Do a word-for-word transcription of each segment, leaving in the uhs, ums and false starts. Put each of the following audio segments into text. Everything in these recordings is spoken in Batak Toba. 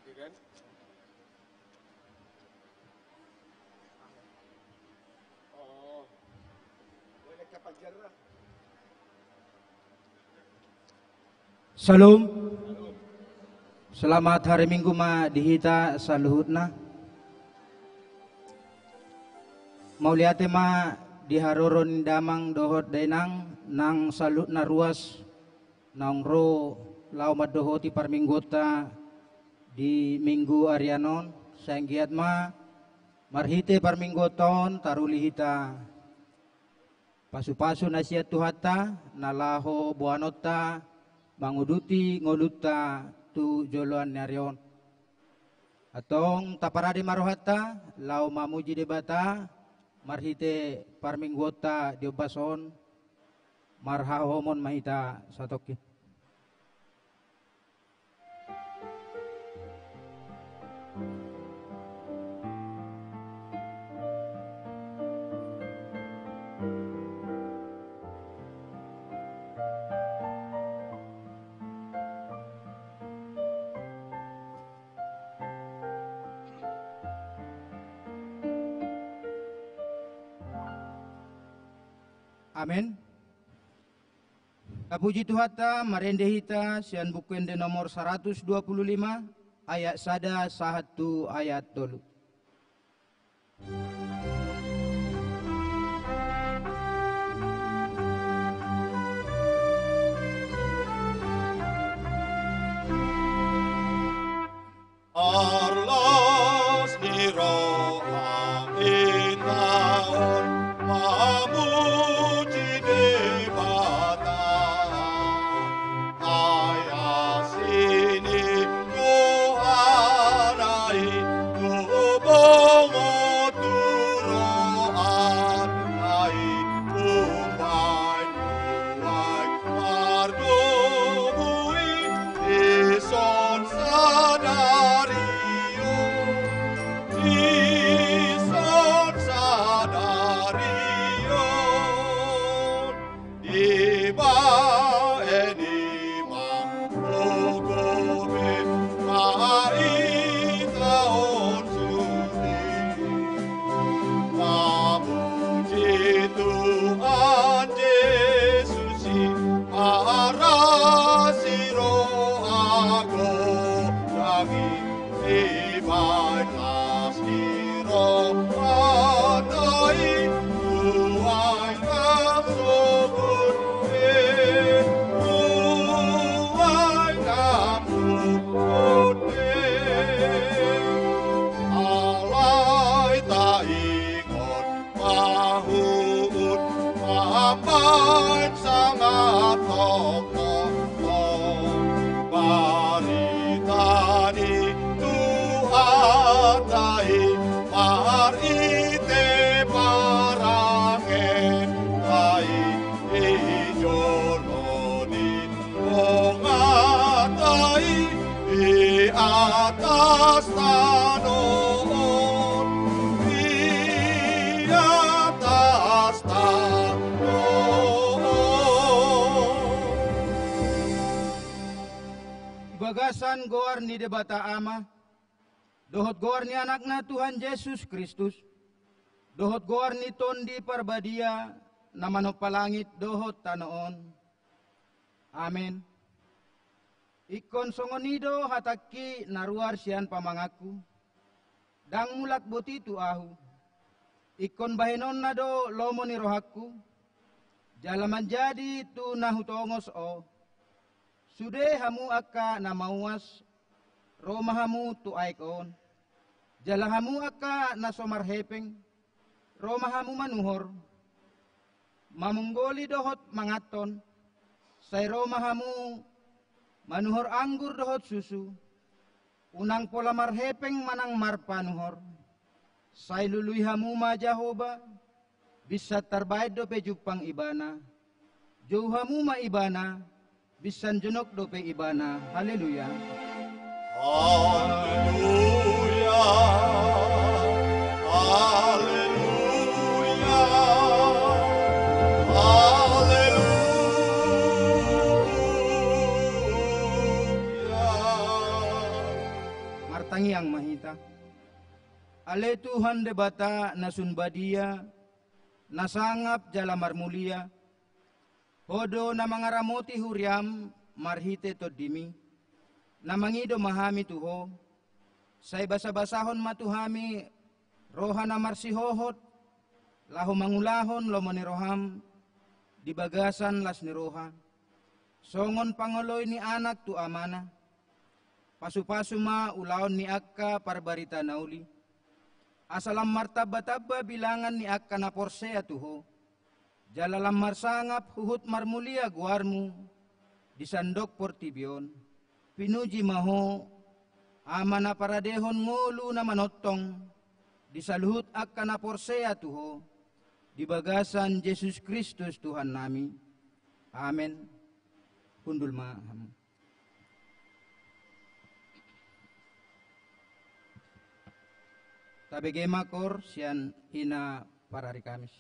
Iya kan? Oh. Shalom. Selamat hari Minggu ma di hita saluhutna. Mauliate ma di haroro ni damang dohot dainang nang saluhutna ruas naung ro laho mandohoti parmingguonta di Minggu arian on. Sai anggiat ma marhite parmingguonta on taruli hita pasupasu na sian Tuhanta na laho boanonta manguduti ngolunta tu joloan ni ari on. Antong taparade ma rohanta laho mamuji Debata marhite parmingguonta di ombas on. Marhahohomon ma hita satongkin. Amen. Tapuji Tuhanta, marende hita sian Buku Ende nomor saratus dua pulu lima, ayat sada sahat tu ayat tolu. Arlas ni roha hita on mamuji Debata. Ai asi ni rohana i tu bongot tu rohanta i, umbahen nuaeng margogo i dison sadari on, dison sadari on. Dibahen i ma gogo be ma hita on sude. Mamuji Tuhan Jesus i, aras i roha godang i, dibahen las ni rohanta i, nuaeng nang sogot be, nuaeng nang sogot be. Alai taingot ma huhut mambahen sangap tongtong barita ni Tuhanta i, marhite parangenta i, di jolo ni bonganta i, di atas tano on, di atas tano on. Di bagasan goar ni Debata Ama, dohot goar ni Anakna Tuhan Jesus Kristus, dohot goar ni Tondi Parbadia na manompa langit dohot tano on. Amen. Ingkon songon i do hatangki na ruar sian pamanganku, ndang mulak boti tu ahu. Ingkon bahenonna do lomo ni rohangku, jala manjadi tu na hutongos o. Sude hamu angka na mauas, ro ma hamu tu aek on. Jala hamu angka na so marhepeng, ro ma hamu manuhor, mamunggoli dohot manganhon. Sai ro ma hamu manuhor anggur dohot susu. Unang pola marhepeng manang marpanuhor. Sai lului hamu ma Jahowa, binsan tarbaen dope jumpang Ibana. Jou hamu ma Ibana, binsan jonok dope Ibana. Haleluya. Haleluya. Haleluya. Haleluya. Ale Tuhan Debata na sun badia, na sangap jala marmulia, Ho do na mangaramoti huriaM marhite TondiMi. Na mangido ma hami tu Ho, sai basabasahon ma tu hami roha na marsihohot, laho mangulahon lomo ni rohaM di bagasan las ni roha, songon pangoloi ni anak tu amana. Pasupasu ma ulaon ni angka parbarita na uli, asa lam martambatamba bilangan ni angka na porsea tu Ho, jala lam marsangap huhut marmulia goarMu di sandok portibi on. Pinuji ma Ho, Ama na paradehon ngolu na manongtong di saluhut angka na porsea tu Ho, di bagasan Jesus Kristus Tuhannami. Amen. Hundul ma hamu. Tabege ma koor sian ina parari Kamis.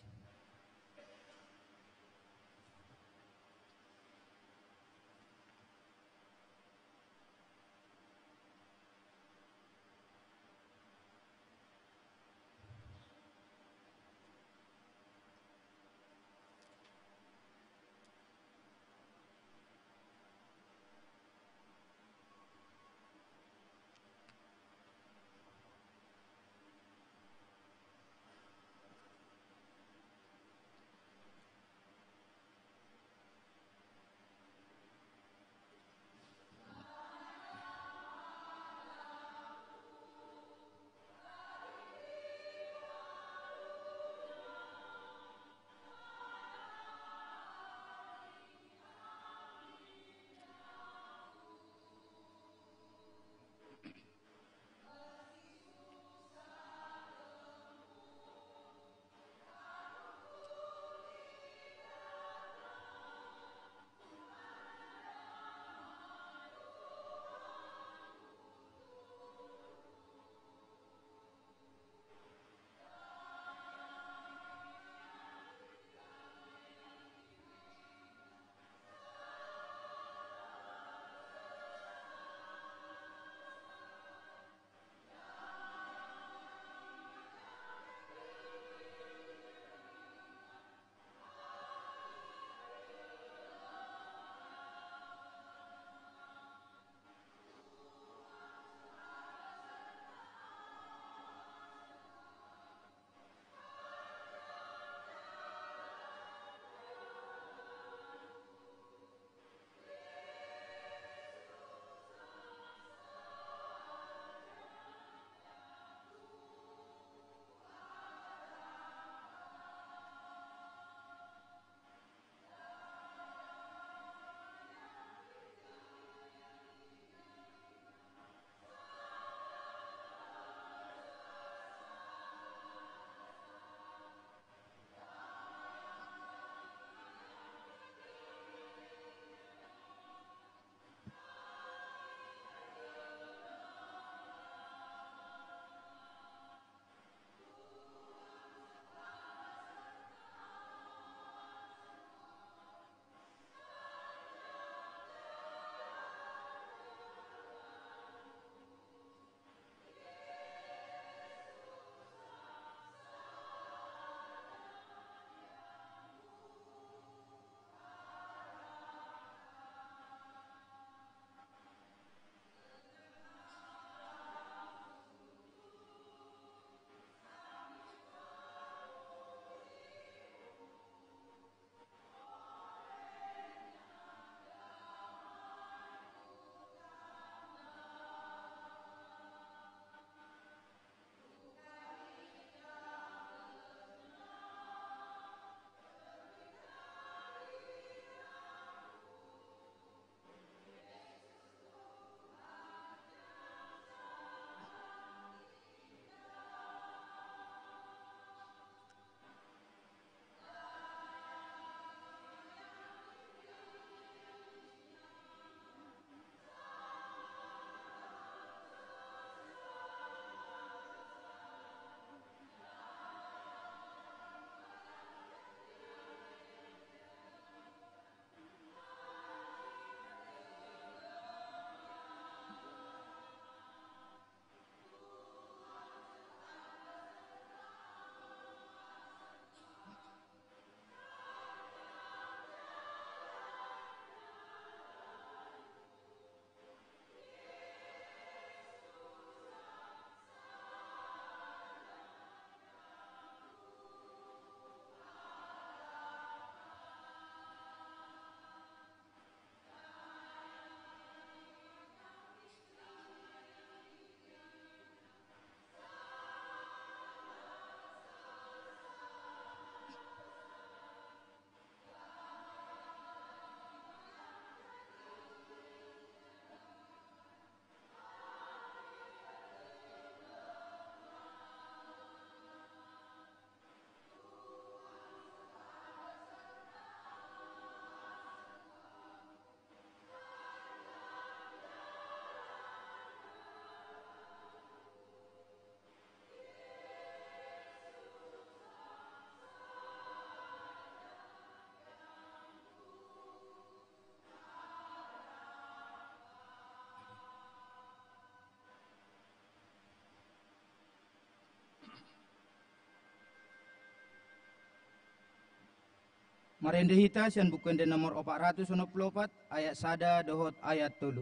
Marende hita sian Buku Ende nomor opat ratus onom pulu opat, ayat sada dohot ayat tolu.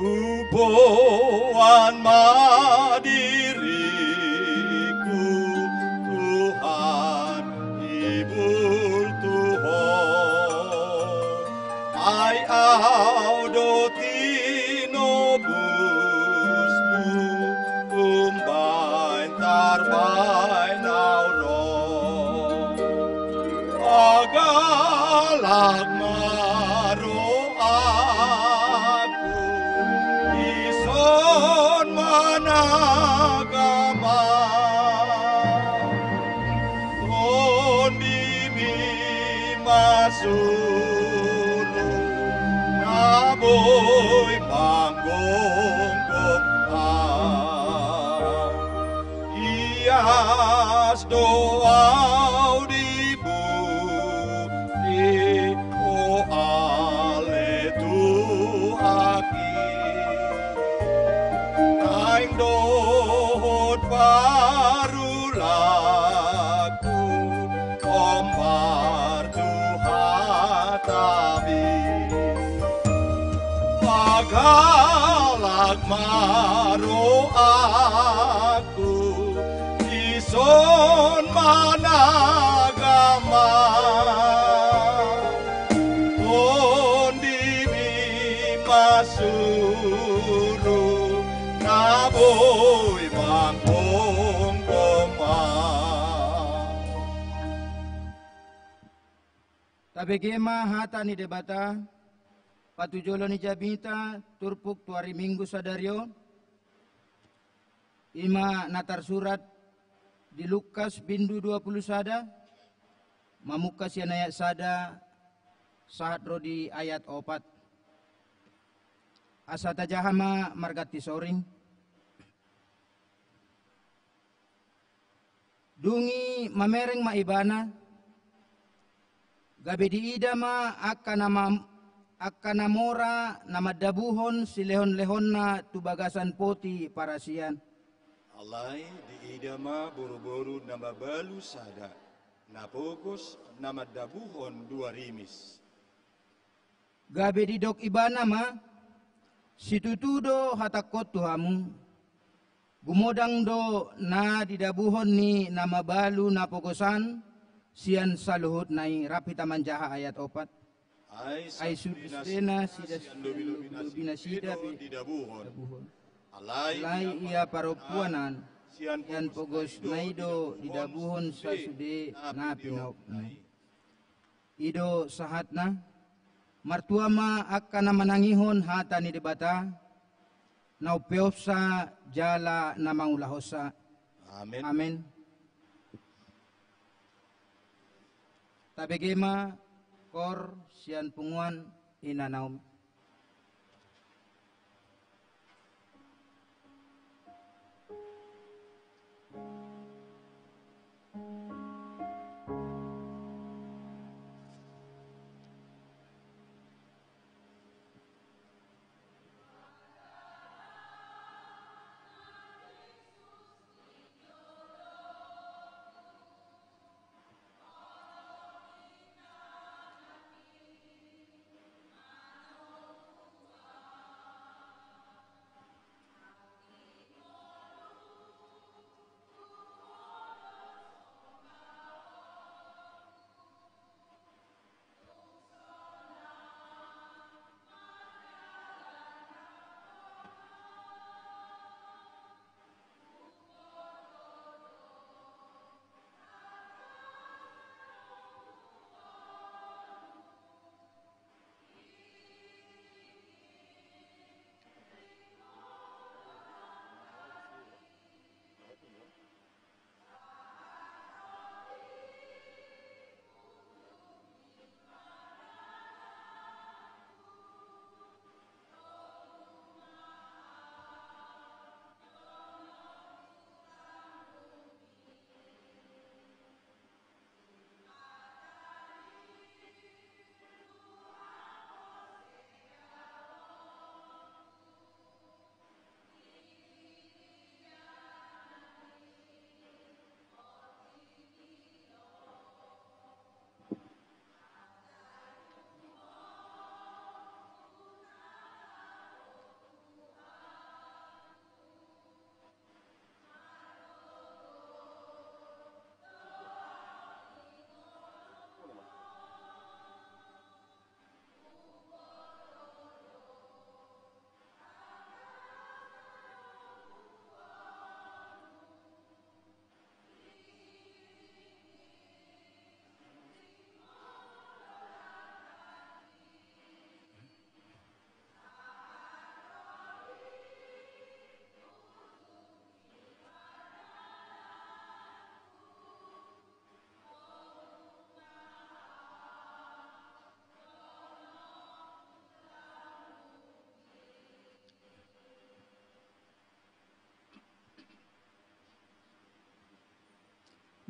Huboan ma diringku, Tuhan, ibul tu Ho. Ai Au do tinobusmu, umbaen tarbaen au ro. Pagalak ma rohangku, dison ma na gamang. Tondimi ma suru na boi manggomgom Au. Ias do au di bumi, Ho ale Tuhanki. Naeng dohot parulakku, hombar tu hataMi. Pagalak ma rohangku, dison ma na gamang. Tondimi ma suru na boi manggomgom Au. Tabege ma hata ni Debata, patujolo ni jamita turpuk tu ari Minggu sadari on, i ma na tarsurat di Lukas bindu dua pulu sada, mamungka sian ayat sada sahat ro di ayat opat. Asa tajaha ma marganti soring. Dung i mamereng ma ibana, gabe diida ma angka na ma-, angka na mora na mandabuhon silehonlehonna tu bagasan poti parasian. Alai diida ma boruboru na mabalu sada, na pogos na mandabuhon dua rimis. Gabe didok ibana ma, situtu do hatangkon tu hamu, gumodang do na didabuhon ni na mabalu na pogos an sian saluhutna i. Rap hita manjaha ayat opat. Ai sude nasida sian lobi-lobi nasida be didabuhon. Alai ia parompuan an, sian pogosna i do didabuhon sasude na pinaopna i. I do sahatna. Martua ma angka na manangihon hata ni Debata, na umpeopsa jala na mangulahonsa. Amen. Amen. Tabege ma kor sian punguan ina na um.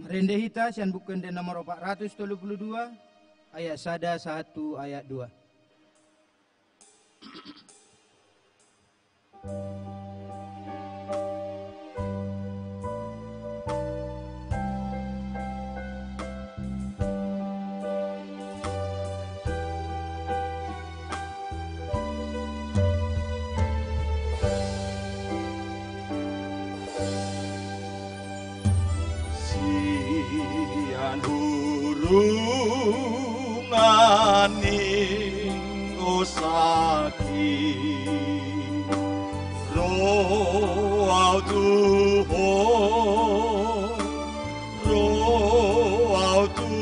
Rende hita sian Buku Ende nomor empat ratus tolu puluh dua, ayat sada sahat tu ayat dua. Sian hurungan ni osak i ro au tu Ho, ro au tu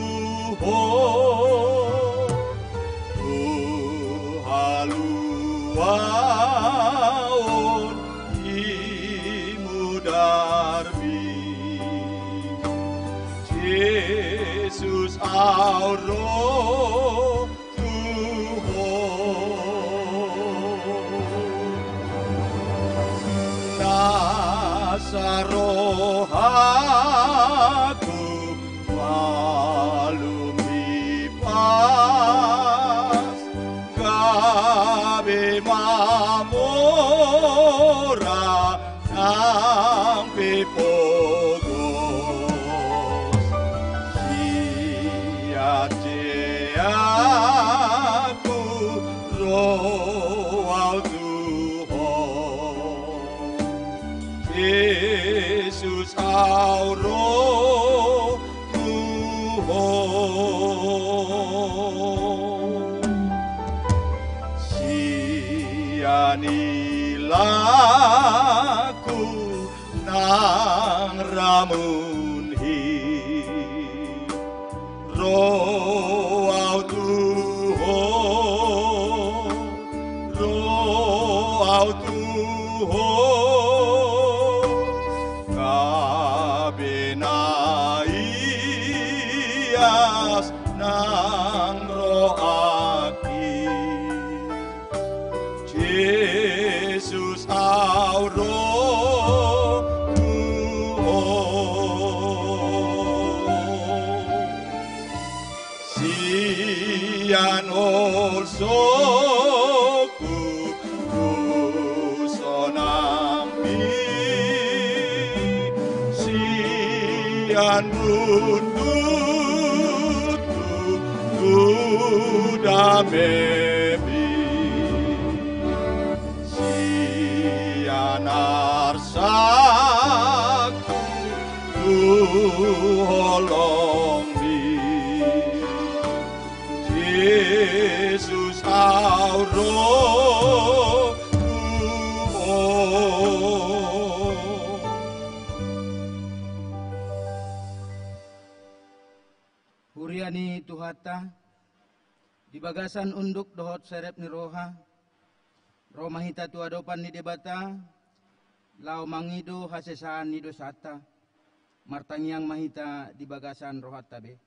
Ho, tu haluaon i mudar mi. Jesus, au ro tu Ho. Nasa rohaku malum hipas, gabe mamora nang pe pogos. Sian je aku ro au tu Ho. Jesus, au ro tu Ho. Sian ilakku nang ramun hi, ro au tu Ho, ro au tu Ho, gabe na ias nang rohangki. Jesus, au ro tu Ho. Sian holsoku tu sonangmi, sian bundutku tu damemi, sian arsakku tu holongmi. Jesus, au ro tu Ho. Huria ni Tuhanta, di bagasan unduk dohot serep ni roha, ro ma hita tu adopan ni Debata, laho mangido hasesaan ni dosanta. Martangiang ma hita di bagasan rohanta be.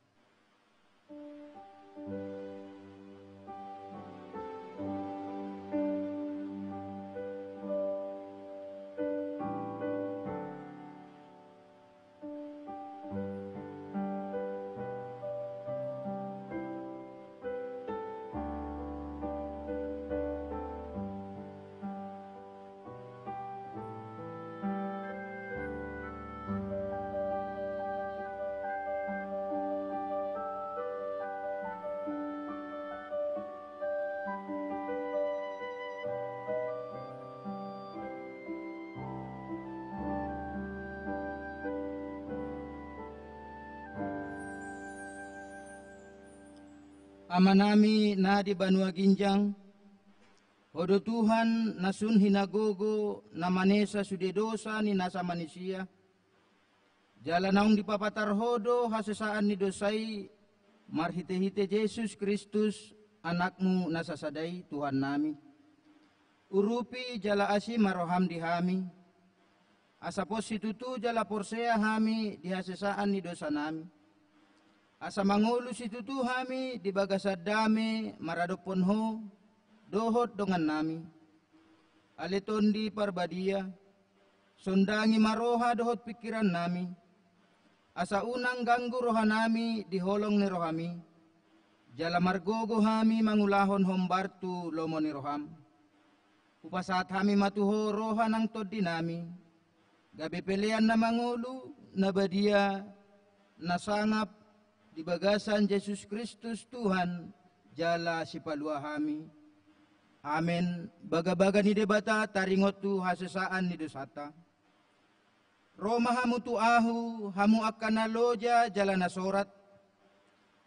Amanami na di banua ginjang, Ho do Tuhan na sun hinagogo na manesa sude dosa ni nasa manisia, jala naung dipapatar Ho do hasesaan ni dosa i marhitehite Jesus Kristus, Anakmu na sasada i, Tuhannami. Urupi jala asi ma roham di hami, asa pos situtu jala porsea hami di hasesaan ni dosanami, asa mangolu situtu hami di bagasan dame maradophon Ho dohot dongannami. Ale Tondi Parbadia, sondangi ma roha dohot pingkirannami, Asa unang ganggu rohanami di holong ni rohami, jala margogo hami mangulahon hombar tu lomo ni roham. Hupasahat hami ma tu Ho roha nang tondinami, gabe pelean na mangolu, na badia, na sangap, di bagasan Jesus Kristus Tuhan, jala Sipalua hami. Amen. Bagabaga ni Debata taringot tu hasesaan ni dosanta. Ro ma hamu tu ahu, hamu angka na loja jala na sorat,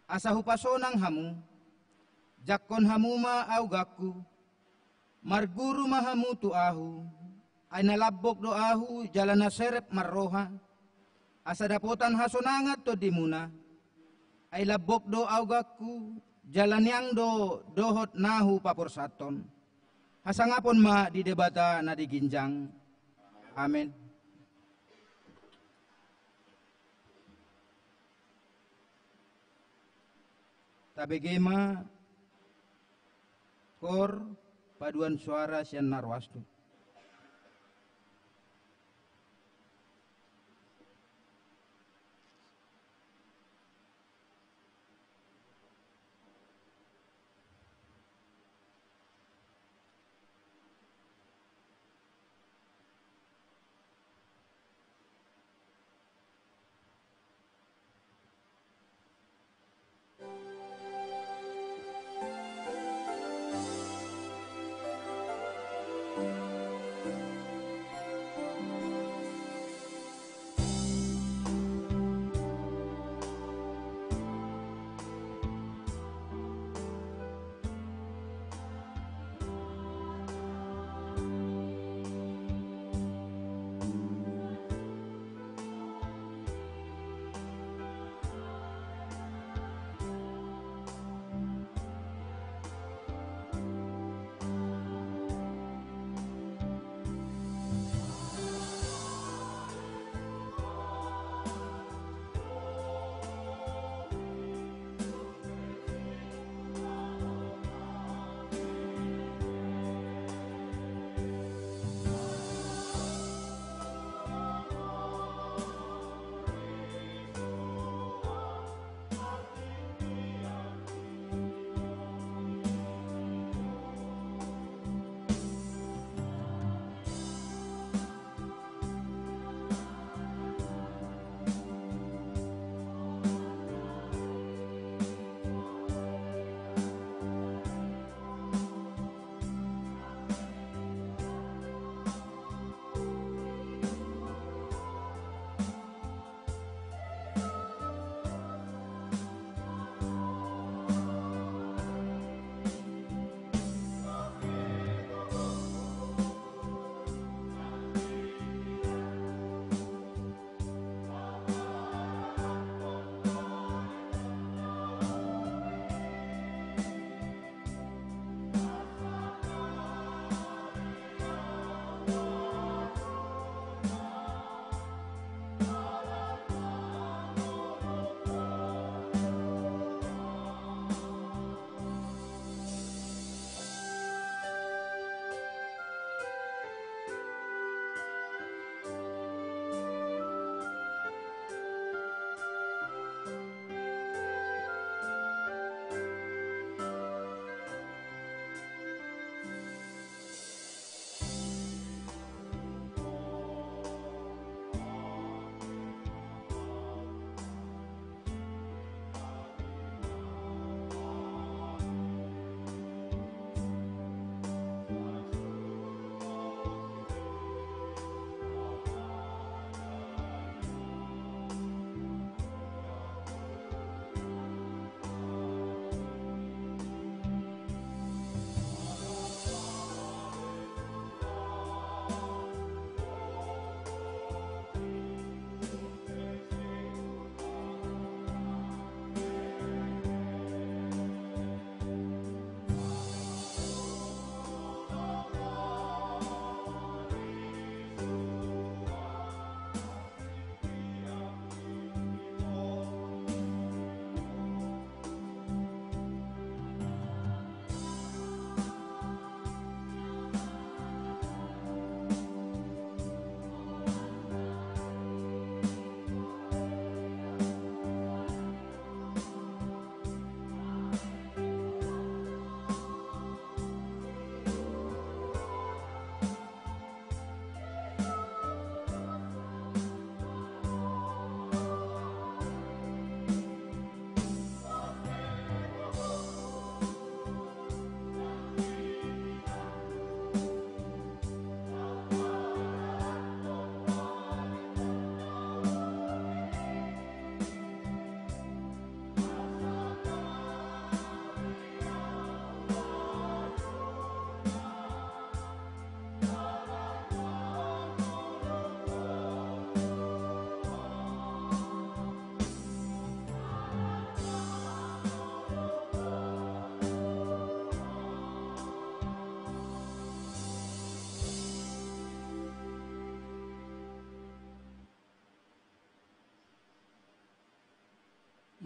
asa hupasonang hamu. Jangkon hamu ma augangku. Marguru ma hamu tu ahu, ai na lambok do ahu jala na serep marroha, asa dapotan hasonangan tondimuna. Ai lambok do augangku, jala niang do dohot na hupaporsathon. Hasangapon ma di Debata na di ginjang. Amen. Tabege ma kor paduan suara sian na roas tu.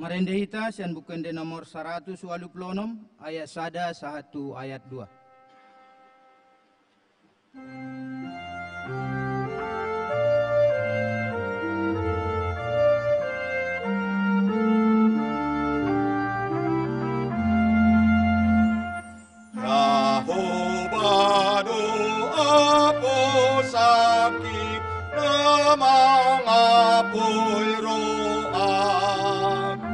Marende hita sian Buku Ende nomor saratus ualu pulu onom, ayat sada sahat tu ayat dua. Jahowa do aposangki na mangapoi rohangku,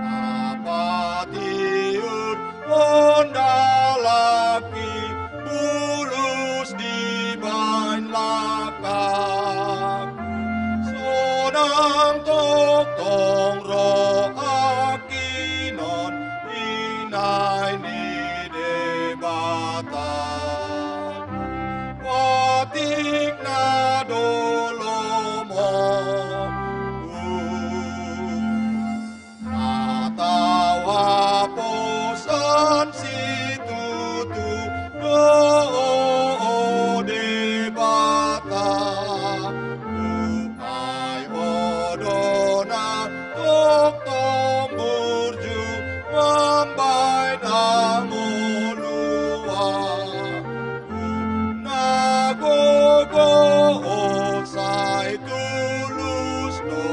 na patiur on dahahangki, bulus dibahen langkangku. Sonang tongtong rohangki non inai ni Debata, patik na do lomo. Hatau haposan situtu do, o Debata, ai Ho do na tongtong burju mambahen hangoluan. Na gogo on sai tulus do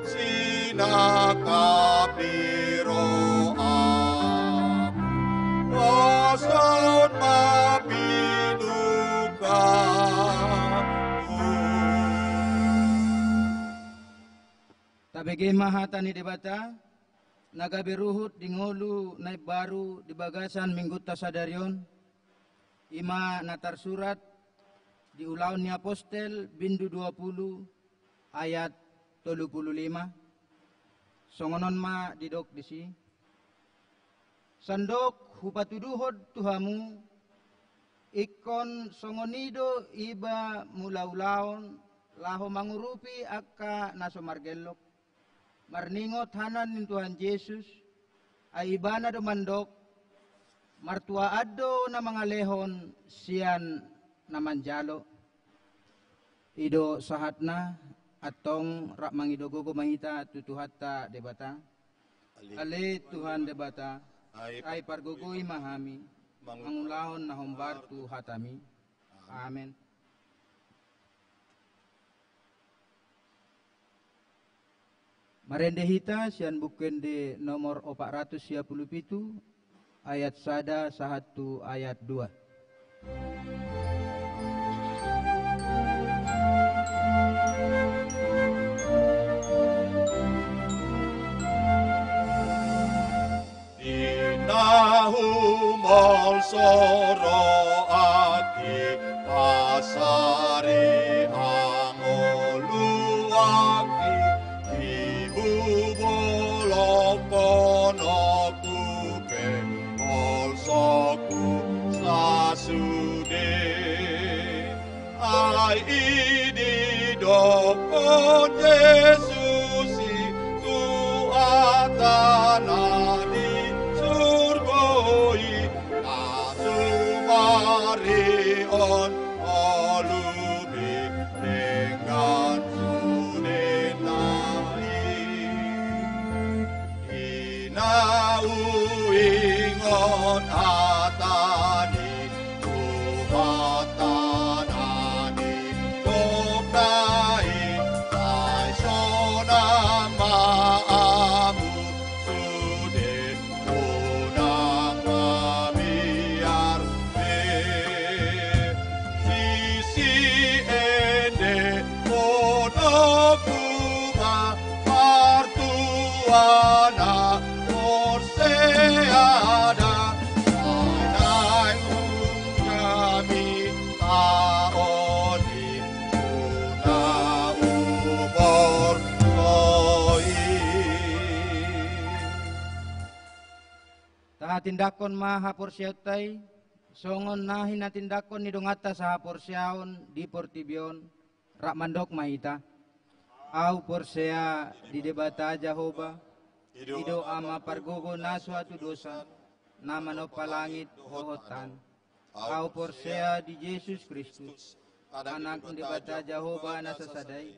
sinangkap ni rohangku, hoson ma pinungkahu. Tabege ma hata ni Debata, na gabe ruhut di ngolu na imbaru di bagasan minggunta sadari on, i ma na tarsurat di Ulaon ni Apostel, bindu dua pulu, ayat tolu pulu lima. Songon on ma didok disi: Sandok hupatuduhon tu hamu, ingkon songon i do iba mulaulaon laho mangurupi angka na so margellok, marningot hata ni Tuhan Jesus, ai Ibana do mandok: Martuaan do na mangalehon sian na manjalo. I do sahatna. Antong rap mangido gogo ma hita tu Tuhanta Debata. Ale Tuhan Debata, ai pargogoi ma hami mangulahon na hombar tu hataMi. Amen. Marende hita sian Buku Ende nomor opat ratus sia pulu pitu, ayat sada sahat tu ayat dua. Di na humolso rohangki, pasari hangoluanki, dihubolonghon pe holsoku sasude. Ai i didokkon Jesus i tu hata na di surgo i, na sumarihon ngolumi denggan sudena i. Di na huingot hata ni Tuhanta na nidokna i, sai sonang ma hamu sude, unang mabiar be. Disi endehononku ma, martua na porsea da, sai naeng hujami taon i, tu na huborngoi. Tahatindangkon ma haporseaonta i, songon na hinatindangkon ni donganta sahaporseaon di portibi on. Rap mandok ma hita: Ahu porsea di Debata Jahowa, i do Ama pargogo na so hatudosan, na manompa langit dohot tano. Ahu porsea di Jesus Kristus, Anak ni Debata Jahowa na sasada i,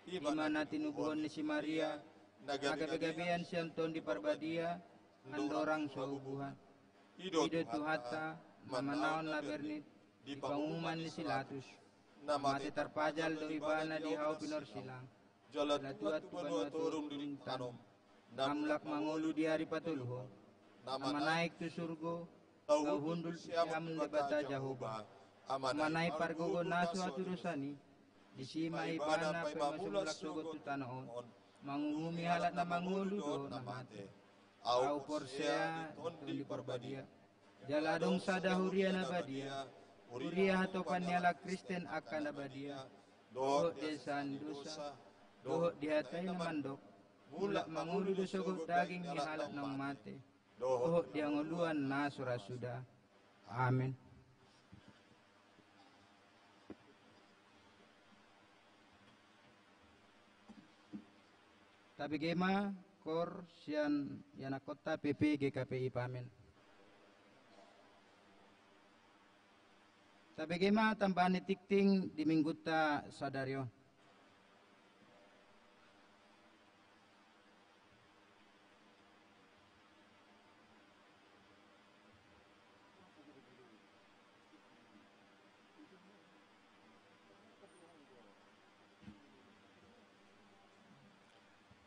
i ma na tinubuhon ni si Maria, na gabe-gabean sian Tondi Parbadia, andorang so habubuhan. I do Tuhanta, na manaon na bernit di panguhuman ni si Latus, na mate tarpajal do ibana di hau pinorsilang, jala tuat tu banua toru dung tanom, na mulak mangolu di ari patoluhon, na manaek tu surgo, laho hundul siamun tu Debata Jahowa, Ama na i pargogo na so hatudosan i. Disi ma ibana paima mulak sogot tu tano on, manguhumi halak na mangolu dohot na mate. Ahu porsea di Tondi Parbadia, jala adong sada huria na badia, huria hatopan ni halak Kristen angka na badia, dohot di hasesaan ni dosa, dohot di hata i na mandok, mulak mangolu do sogot daging ni halak naung mate, dohot di hangoluan na so ra suda. Amen. Tabege ma koor sian ianakhonta P P G K P I Pamen. Tabege ma tambahan ni tingting di minggunta sadari on.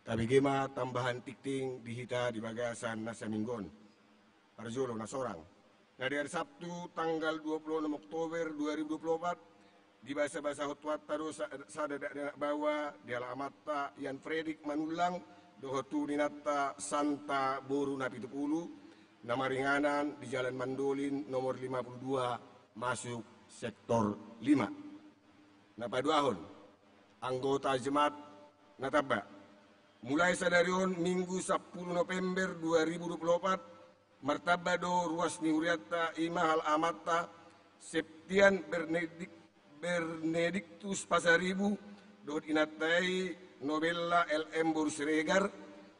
Tabege ma tambahan tingting di hita di bagasan na saminggu on. Parjolo na sorang. Na di ari Sabtu tanggal dua puluh enam Oktober dua ribu dua puluh empat, dibasabasahon Tuhanta do sa-, sada dakdanak baoa di halak amanta Jan Fredrik Manullang dohot tu inanta Santa boru Napitupulu, na maringanan di Jalan Mandolin nomor lima puluh dua, masuk sektor lima. Na paduahon, anggota jemaat na tamba. Mulai sadari on, Minggu sampulu November dua ribu dua puluh opat, martamba do ruas ni hurianta, i ma halak amanta Septian Bernedik-, Bernediktus Pasaribu dohot inanta i Nobella L M boru Siregar,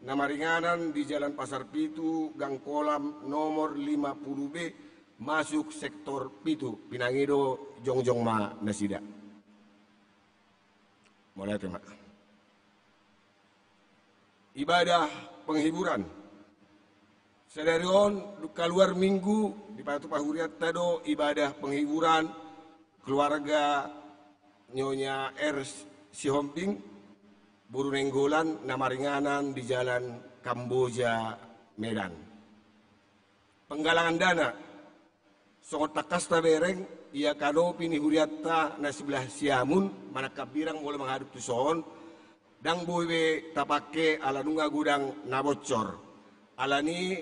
na maringanan di Jalan Pasar Pitu, Gang Kolam, nomor lima puluh B, masuk sektor pitu. Pinangido jongjong ma nasida. Mauliate ma. Ibadah penghiburan. Sadari on, dung kaluar Minggu, dipatupa hurianta do ibadah penghiburan keluarga Nyonya R Sihombing, boru Nainggolan, na maringanan di Jalan Kamboja, Medan. Penggalangan dana. Songon tangkas tabereng, ia kanopi ni hurianta na sebelah siamun, manang hambirang molo mangadopi tu son, ndang boi be tapangke ala nunga godang na bocor. Alani,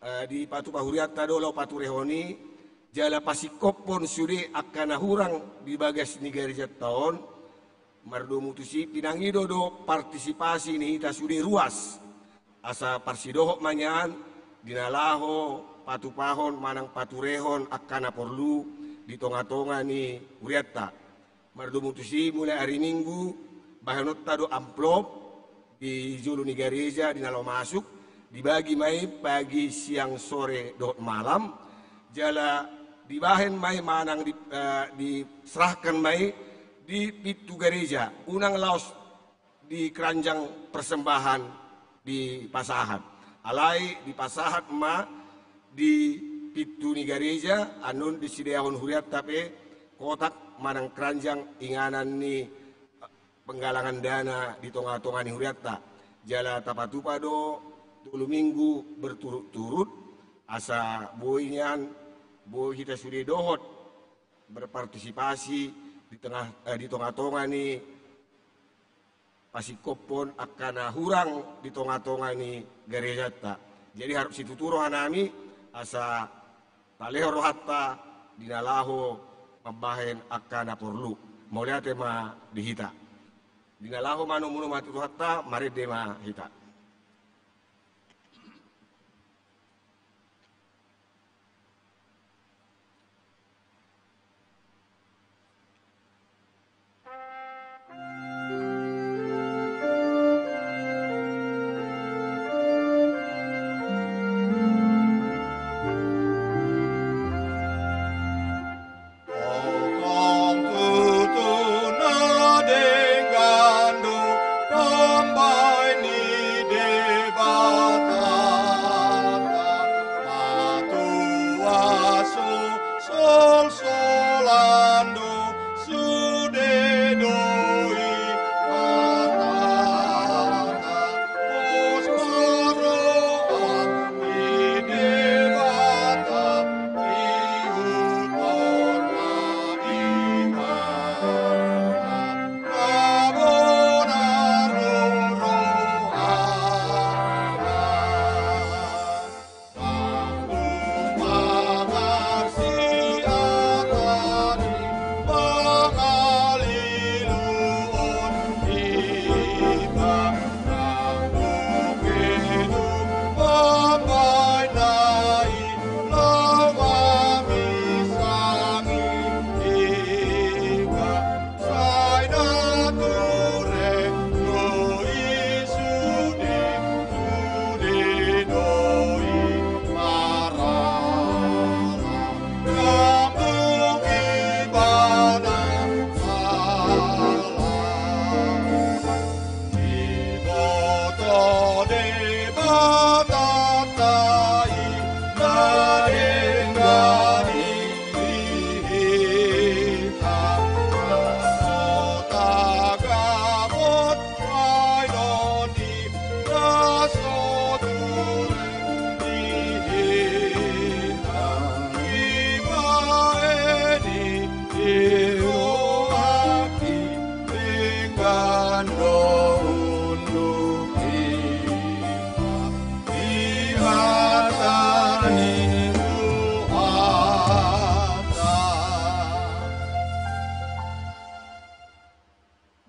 eh, dipatupa hurianta do laho paturehon i, jala pasingkophon sude angka na hurang di bagas ni garejanta on, mardomu tusi pinangido do partisipasi ni hita sude ruas. Asa parsidohot ma nian di na laho patupahon manang paturehon angka na porlu di tongatonga ni hurianta. Mardomu tusi mulai ari Minggu, bahenonta do amplop di jolo ni gareja di na laho masuk, dibagi ma i pagi, siang, sore dohot malam, jala dibahen ma i manang di, eh, diserahkan ma i di pintu gareja, unang laos di keranjang persembahan dipasahat. Alai dipasahat ma di pintu ni gareja, annon disediahon hurianta pe kotak manang keranjang inganan ni, eh, penggalangan dana di tongatonga ni hurianta. Jala tapatupa do tolu minggu berturut-turut, asa boi nian, boi hita sude dohot berpartisipasi di tengah, eh, di tongatonga ni pasingkophon angka na hurang di tongatonga ni garejanta. Jadi, harap situtu rohanami asa talehon rohanta di na laho mambahen angka na porlu. Mauliate ma di hita. Di na laho manomunomu hata ni Tuhanta, marende ma hita.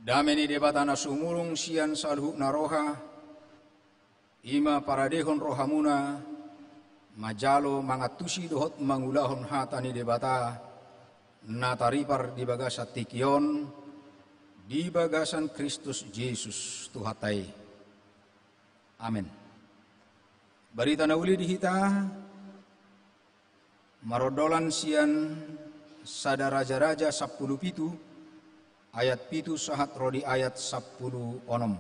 Dame ni Debata na sumurung sian saluhut na roha, i ma paradehon rohamuna manjalo mangantusi dohot mangulahon hata ni Debata na taripar di bagasan tingki on, di bagasan Kristus Jesus Tuhanta i. Amen. Barita na uli di hita marondolan sian Sada Raja-raja sampulu pitu, ayat pitu sahat ro di ayat sampulu onom.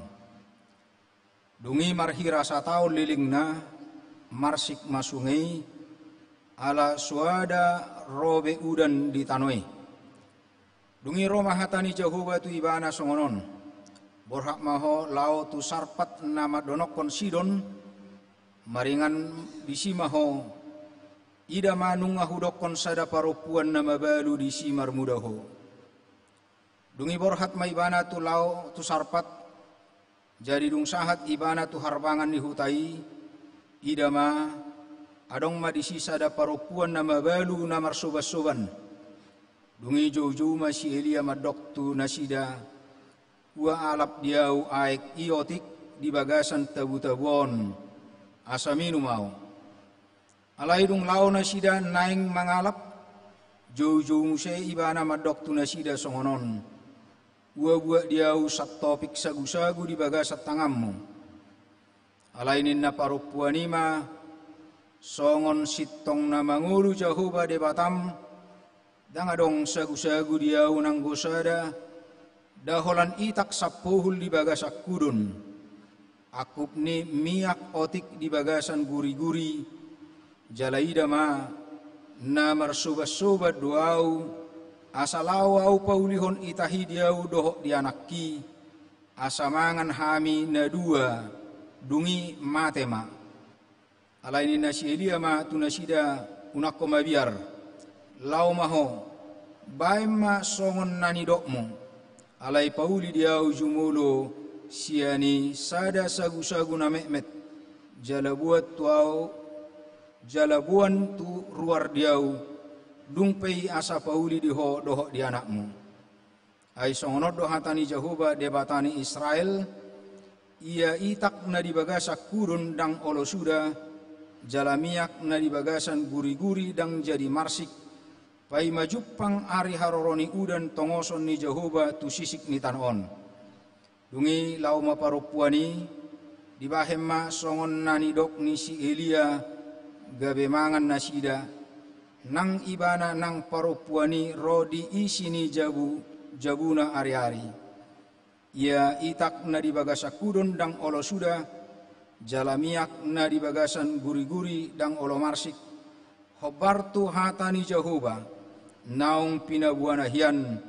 Dung i marhira sataon lelengna, marsik ma sunge i, ala soada ro be udan di tano i. Dung i ro ma hata ni Jahowa tu ibana songon on: Borhat ma ho laho tu Sarpat na mandonokkon Sidon, maringan disi ma ho, ida ma nunga hudokkon sada parompuan na mabalu disi marmuda ho. Dung i borhat ma ibana tu laho tu Sarpat, jadi dung sahat ibana tu harbangan ni huta i, ida ma, adong ma disi sada parompuan na mabalu na marsoban-soban. Dung i joujou ma si Elia mandok tu nasida: Ua alap di ahu aek i otik di bagasan tabu-tabu on, asa minum ahu. Alai dung laho nasida naeng mangalap, joujou muse ibana mandok tu nasida songon on: Ua buat di ahu santopik sagu-sagu di bagasan tanganmu. Alai ninna parompuan i ma: Songon sintong na mangolu Jahowa Debatam, ndang adong sagu-sagu di ahu nanggo sada, da holan itak sampohul di bagasan kudon. Angkup ni miak otik di bagasan guri-guri, jala ida ma, na marsoban-soban do ahu, asa laho ahu paulihon itah i di ahu dohot di anakki, asa mangan hami na dua, dung i mate ma. Alai ninna si Elia ma tu nasida: Unang ho mabiar, laho ma ho, baen ma songon na nidokmu. Alai pauli di ahu jumolo sian i sada sagu-sagu na metmet, jala boan tu ahu, jala boan tu ruar di ahu, dung pe i asa pauli di ho dohot di anakmu. Ai songon on do hata ni Jahowa Debata ni Israel: Ia itak na di bagasan kudon ndang olo suda, jala miak na di bagasan guri-guri ndang jadi marsik, paima jumpang ari haroro ni udan tongoson ni Jahowa tu sisik ni tano on. Dung i laho ma parompuan i, dibahen ma songon na nidok ni si Elia, gabe mangan nasida, nang ibana nang parompuan i ro di isi ni jabu, jabuna ari-ari. Ia itak na di bagasan kudon ndang olo suda, jala miak na di bagasan guri-guri ndang olo marsik, hombar tu hata ni Jahowa, naung pinaboana hian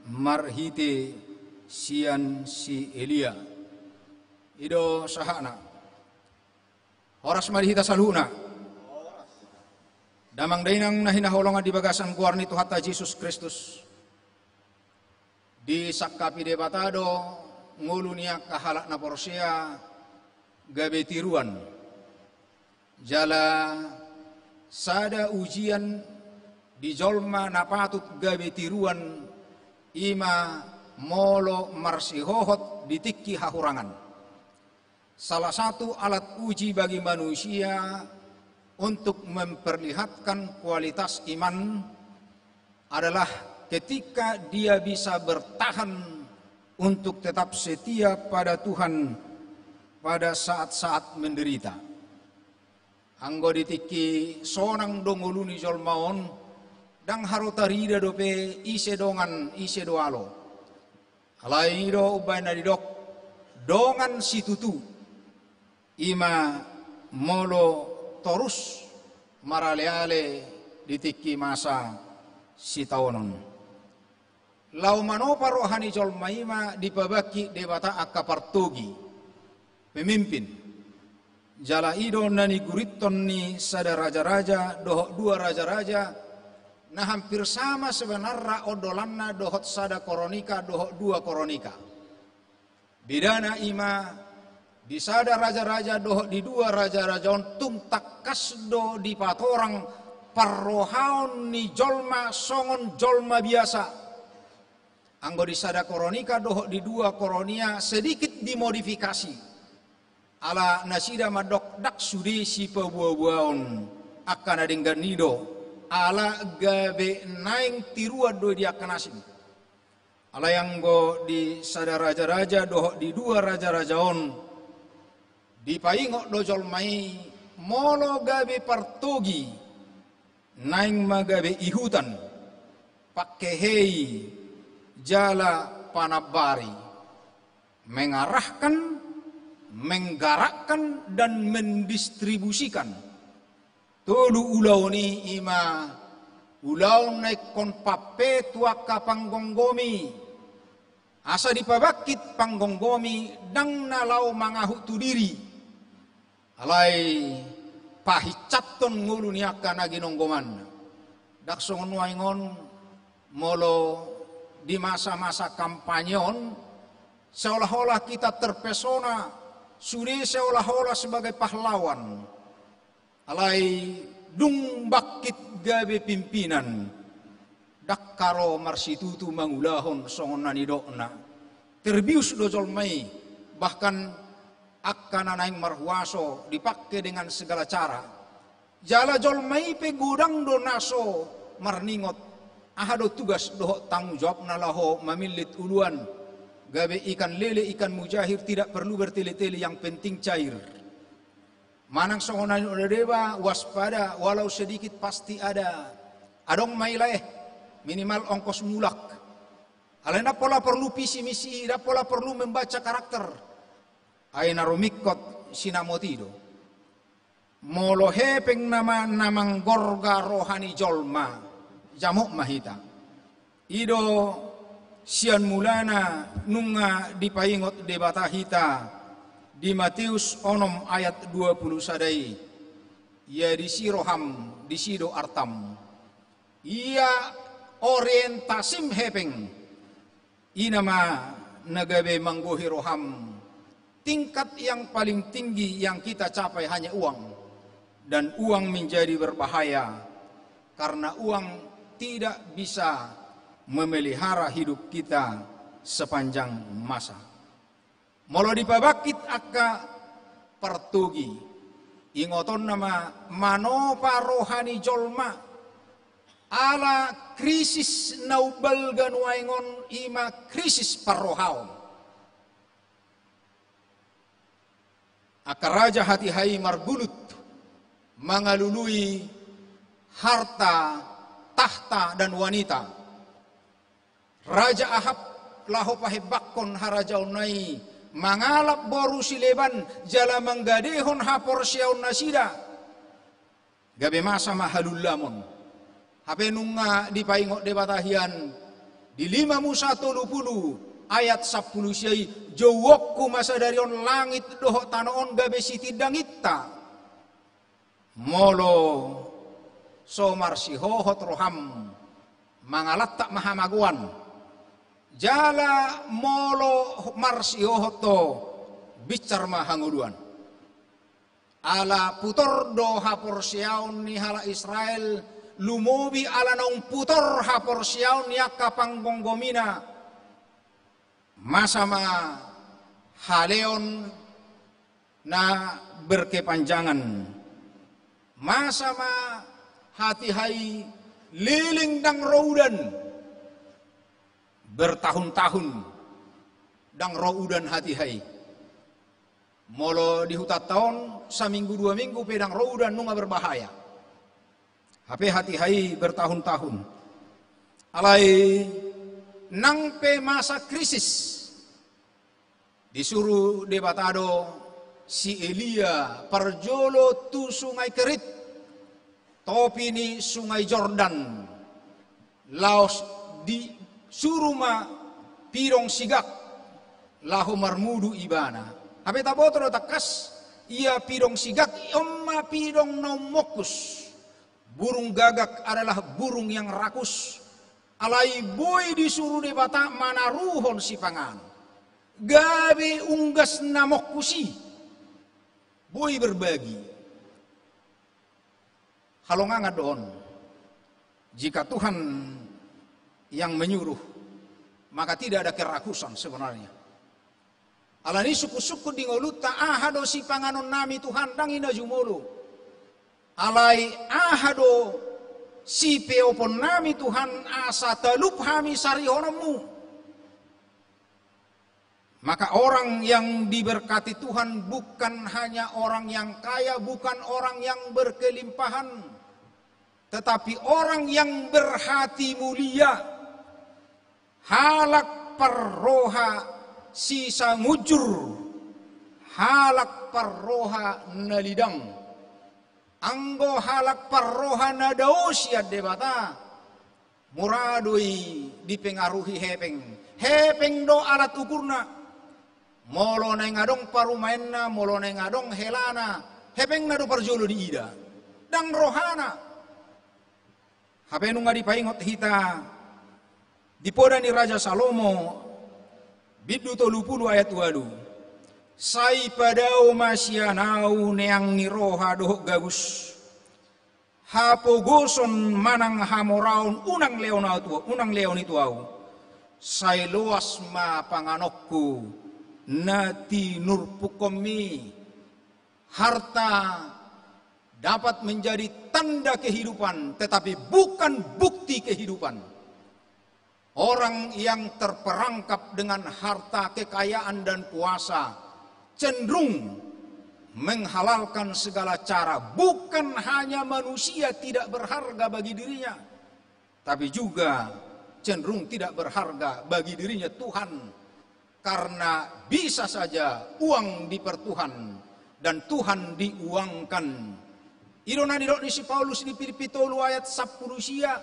marhite sian si Elia. I do sahatna. Horas ma di hita saluhutna. Damang dainang na hinaholongan di bagasan goar ni Tuhanta Jesus Kristus. Disangkapi Debata do ngolu ni angka halak na porsea gabe tiruan. Jala sada ujian di jolma na patut gabe tiruan, i ma molo marsihohot di tingki hahurangan. Salah satu alat uji bagi manusia untuk memperlihatkan kualitas iman adalah ketika dia bisa bertahan untuk tetap setia pada Tuhan pada saat-saat menderita. Anggo di tingki sonang do ngolu ni jolma on, ndang haru tarida dope ise dongan, ise do alo. Alai i do umbahen na didok, dongan situtu, i ma molo torus marale-ale di tingki masa sitaonon. Laho manopa roha ni jolma i ma dipabangkit Debata angka partogi, pemimpin. Jala i do na nigurithon ni Sada Raja-raja dohot Dua Raja-raja, na hampir sama sebenarna ondolanna dohot Sada Koronika dohot Dua Koronika. Bedana i ma, di Sada Raja-raja dohot di Dua Raja-raja on tung tangkas do dipatorang parrohaon ni jolma songon jolma biasa. Anggo di sada Koronika dohot di dua Koronia sedikit dimodifikasi. Ala nasida mandok ndang sude sipaboaboaon angka na denggan i do, ala gabe naeng tiruan do i di angka na asing. Alai anggo di sada Rajaraja dohot di dua Rajaraja on, dipaingot do jolma i molo gabe partogi, naeng ma gabe ihutan, pangkehei, jala panambari, mengarahkan, menggerakkan, dan mendistribusikan. Tolu ulaon i, i ma ulaon na ingkon pampe tu angka panggomgomi, asa dipabangkit panggomgomi, ndang na laho mangahut tu diri, alai pahinsathon ngolu ni angka na ginonggomanna. Ndang songon nuaeng on, molo di masa-masa kampanye on, seolah-olah kita terpesona, sude seolah-olah sebagai pahlawan. Alai dung bangkit gabe pimpinan, ndang ro marsitutu mangulahon songon na nidokna. Terbius do jolma i, bahkan angka na naeng marhuaso dipangke dengan segala cara. Jala jolma i pe godang do na so marningot aha do tugas dohot tanggung jawabna laho mamillit uluan. Gabe ikan lele, ikan mujahir, tidak perlu bertele-tele, yang penting cair. Manang songon na nidok deba, waspada, walau sedikit pasti ada. Adong ma i lae, minimal ongkos mulak. Alai ndang pola porlu visi misi, ndang pola porlu membaca karakter. Ai na rumingkot sinamot i do. Molo hepeng nama na manggorga roha ni jolma, jamot ma hita. I do sian mulana nunga dipaingot Debata hita di Mateus onom ayat dua pulu sada i. Ia disi roham, disi do artam. Ia orientasim hepeng. I nama na gabe manggohi roham. Tingkat yang paling tinggi yang kita capai hanya uang. Dan uang menjadi berbahaya karena uang tidak bisa memelihara hidup kita sepanjang masa. Molo dipabangkit angka partogi, ingotonna ma manopa roha ni jolma, ala krisis na umbalga nuaeng on, i ma krisis parrohaon. Angka raja hatiha i margulut mangalului harta, tahta, dan wanita. Raja Ahab laho pahembangkon harajaonna i, mangalap boru sileban jala manggadehon haporseaonnasida. Gabe masa ma halullamon. Hape nunga dipaingot Debata hian di lima Musa tolu pulu ayat sampulu sia i, jouonku ma sadari on langit dohot tano on gabe sitindanginta. Molo so marsihohot roham, mangalantap ma hamagoan. Jala molo marsihohot ho, binsar ma hangoluan. Ala putor do haporseaon ni halak Israel, lumobi ala naung putor haporseaon ni angka panggomgomina. Masa ma haleon na berkepanjangan. Masa ma hatiha i leleng ndang ro udan bertahun-tahun, ndang ro udan hatiha i. Molo di hutanta on, saminggu dua minggu pe ndang ro udan, nunga berbahaya. Hape hatiha i bertahun-tahun. Alai nang pe masa krisis, disuru Debata do si Elia parjolo tu Sungai Kerit, topi ni Sungai Jordan, laos disuru ma pidong sigak laho marmudu ibana. Hape taboto do tangkas, ia pidong sigak on ma pidong na ummongkus. Burung gagak adalah burung yang rakus. Alai boi disuru Debata manaruhon sipanganon. Gabe unggas na mongkus i. Boi berbagi. Halongangan do on. Jika Tuhan yang menyuruh, Maka tidak ada kerakusan sebenarnya. Alani i sungkun-sungkun di ngolunta, aha do sipanganonnami Tuhan, ndang i na jumolo. Alai aha do sipeoponnami Tuhan, asa talup hami sarihononmu. Maka orang yang diberkati Tuhan bukan hanya orang yang kaya, bukan orang yang berkelimpahan, tetapi orang yang berhati mulia. Halak parroha sisangujur, halak parroha na lidang. Anggo halak parroha na dao sian Debata, mura do i dipengaruhi hepeng. Hepeng do alat ukurna. Molo naeng adong parumaenna, molo naeng adong helana, hepengna do parjolo diida, ndang rohana. Hape nunga dipaingot hita di poda ni Raja Salomo, bindu tolu pulu ayat ualu. Sai padao ma sian ahu neang ni roha dohot gabus, hapogoson manang hamoraon unang lehon ahu tu, unang lehon i tu ahu. Sai loas ma panganonku na tinurpukkonmi. Harta dapat menjadi tanda kehidupan, tetapi bukan bukti kehidupan. Orang yang terperangkap dengan harta, kekayaan, dan kuasa cenderung menghalalkan segala cara. Bukan hanya manusia tidak berharga bagi dirinya, tapi juga cenderung tidak berharga bagi dirinya Tuhan, karena bisa saja uang dipertuhan dan Tuhan diuangkan. I do na nidok ni si Paulus di Pilippi tolu ayat sampulu sia,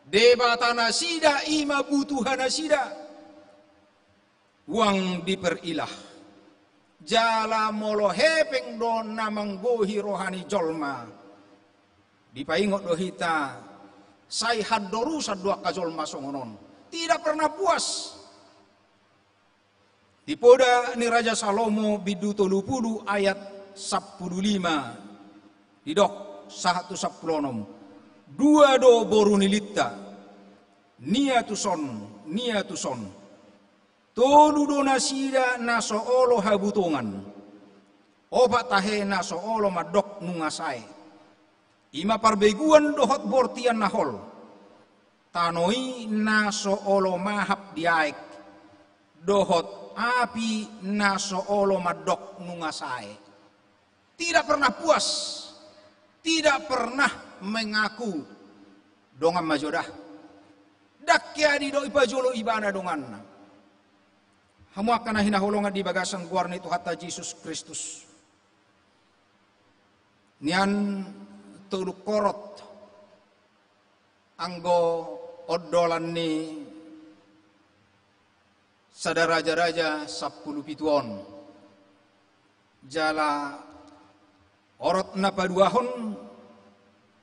Debata nasida i ma butuha nasida. Uang diperilah. Jala molo hepeng do na manggohi roha ni jolma, dipaingot do hita, sai handorusan do angka jolma songon on. Tidak pernah puas. Di poda ni Raja Salomo bindu tolu pulu ayat sampulu lima, didok sahat tu sampulu onom. Dua do boru ni Linta, nia tuson, nia tuson. Tolu do nasida na so olo habutongan, opat tahe na so olo mandok nunga sae. I ma parbeguan dohot bortian na hol, tano i na so olo mahap di aek, dohot api na so olo mandok nunga sae. Tidak pernah puas, tidak pernah mengaku dongan ma jo da. Ndang keadi do ipajolo ibana donganna. Hamu angka na hinaholongan di bagasan goar ni Tuhanta Jesus Kristus, nian tolu korot anggo ondolan ni sada Raja-raja sampulu pitu on. Jala orot na paduahon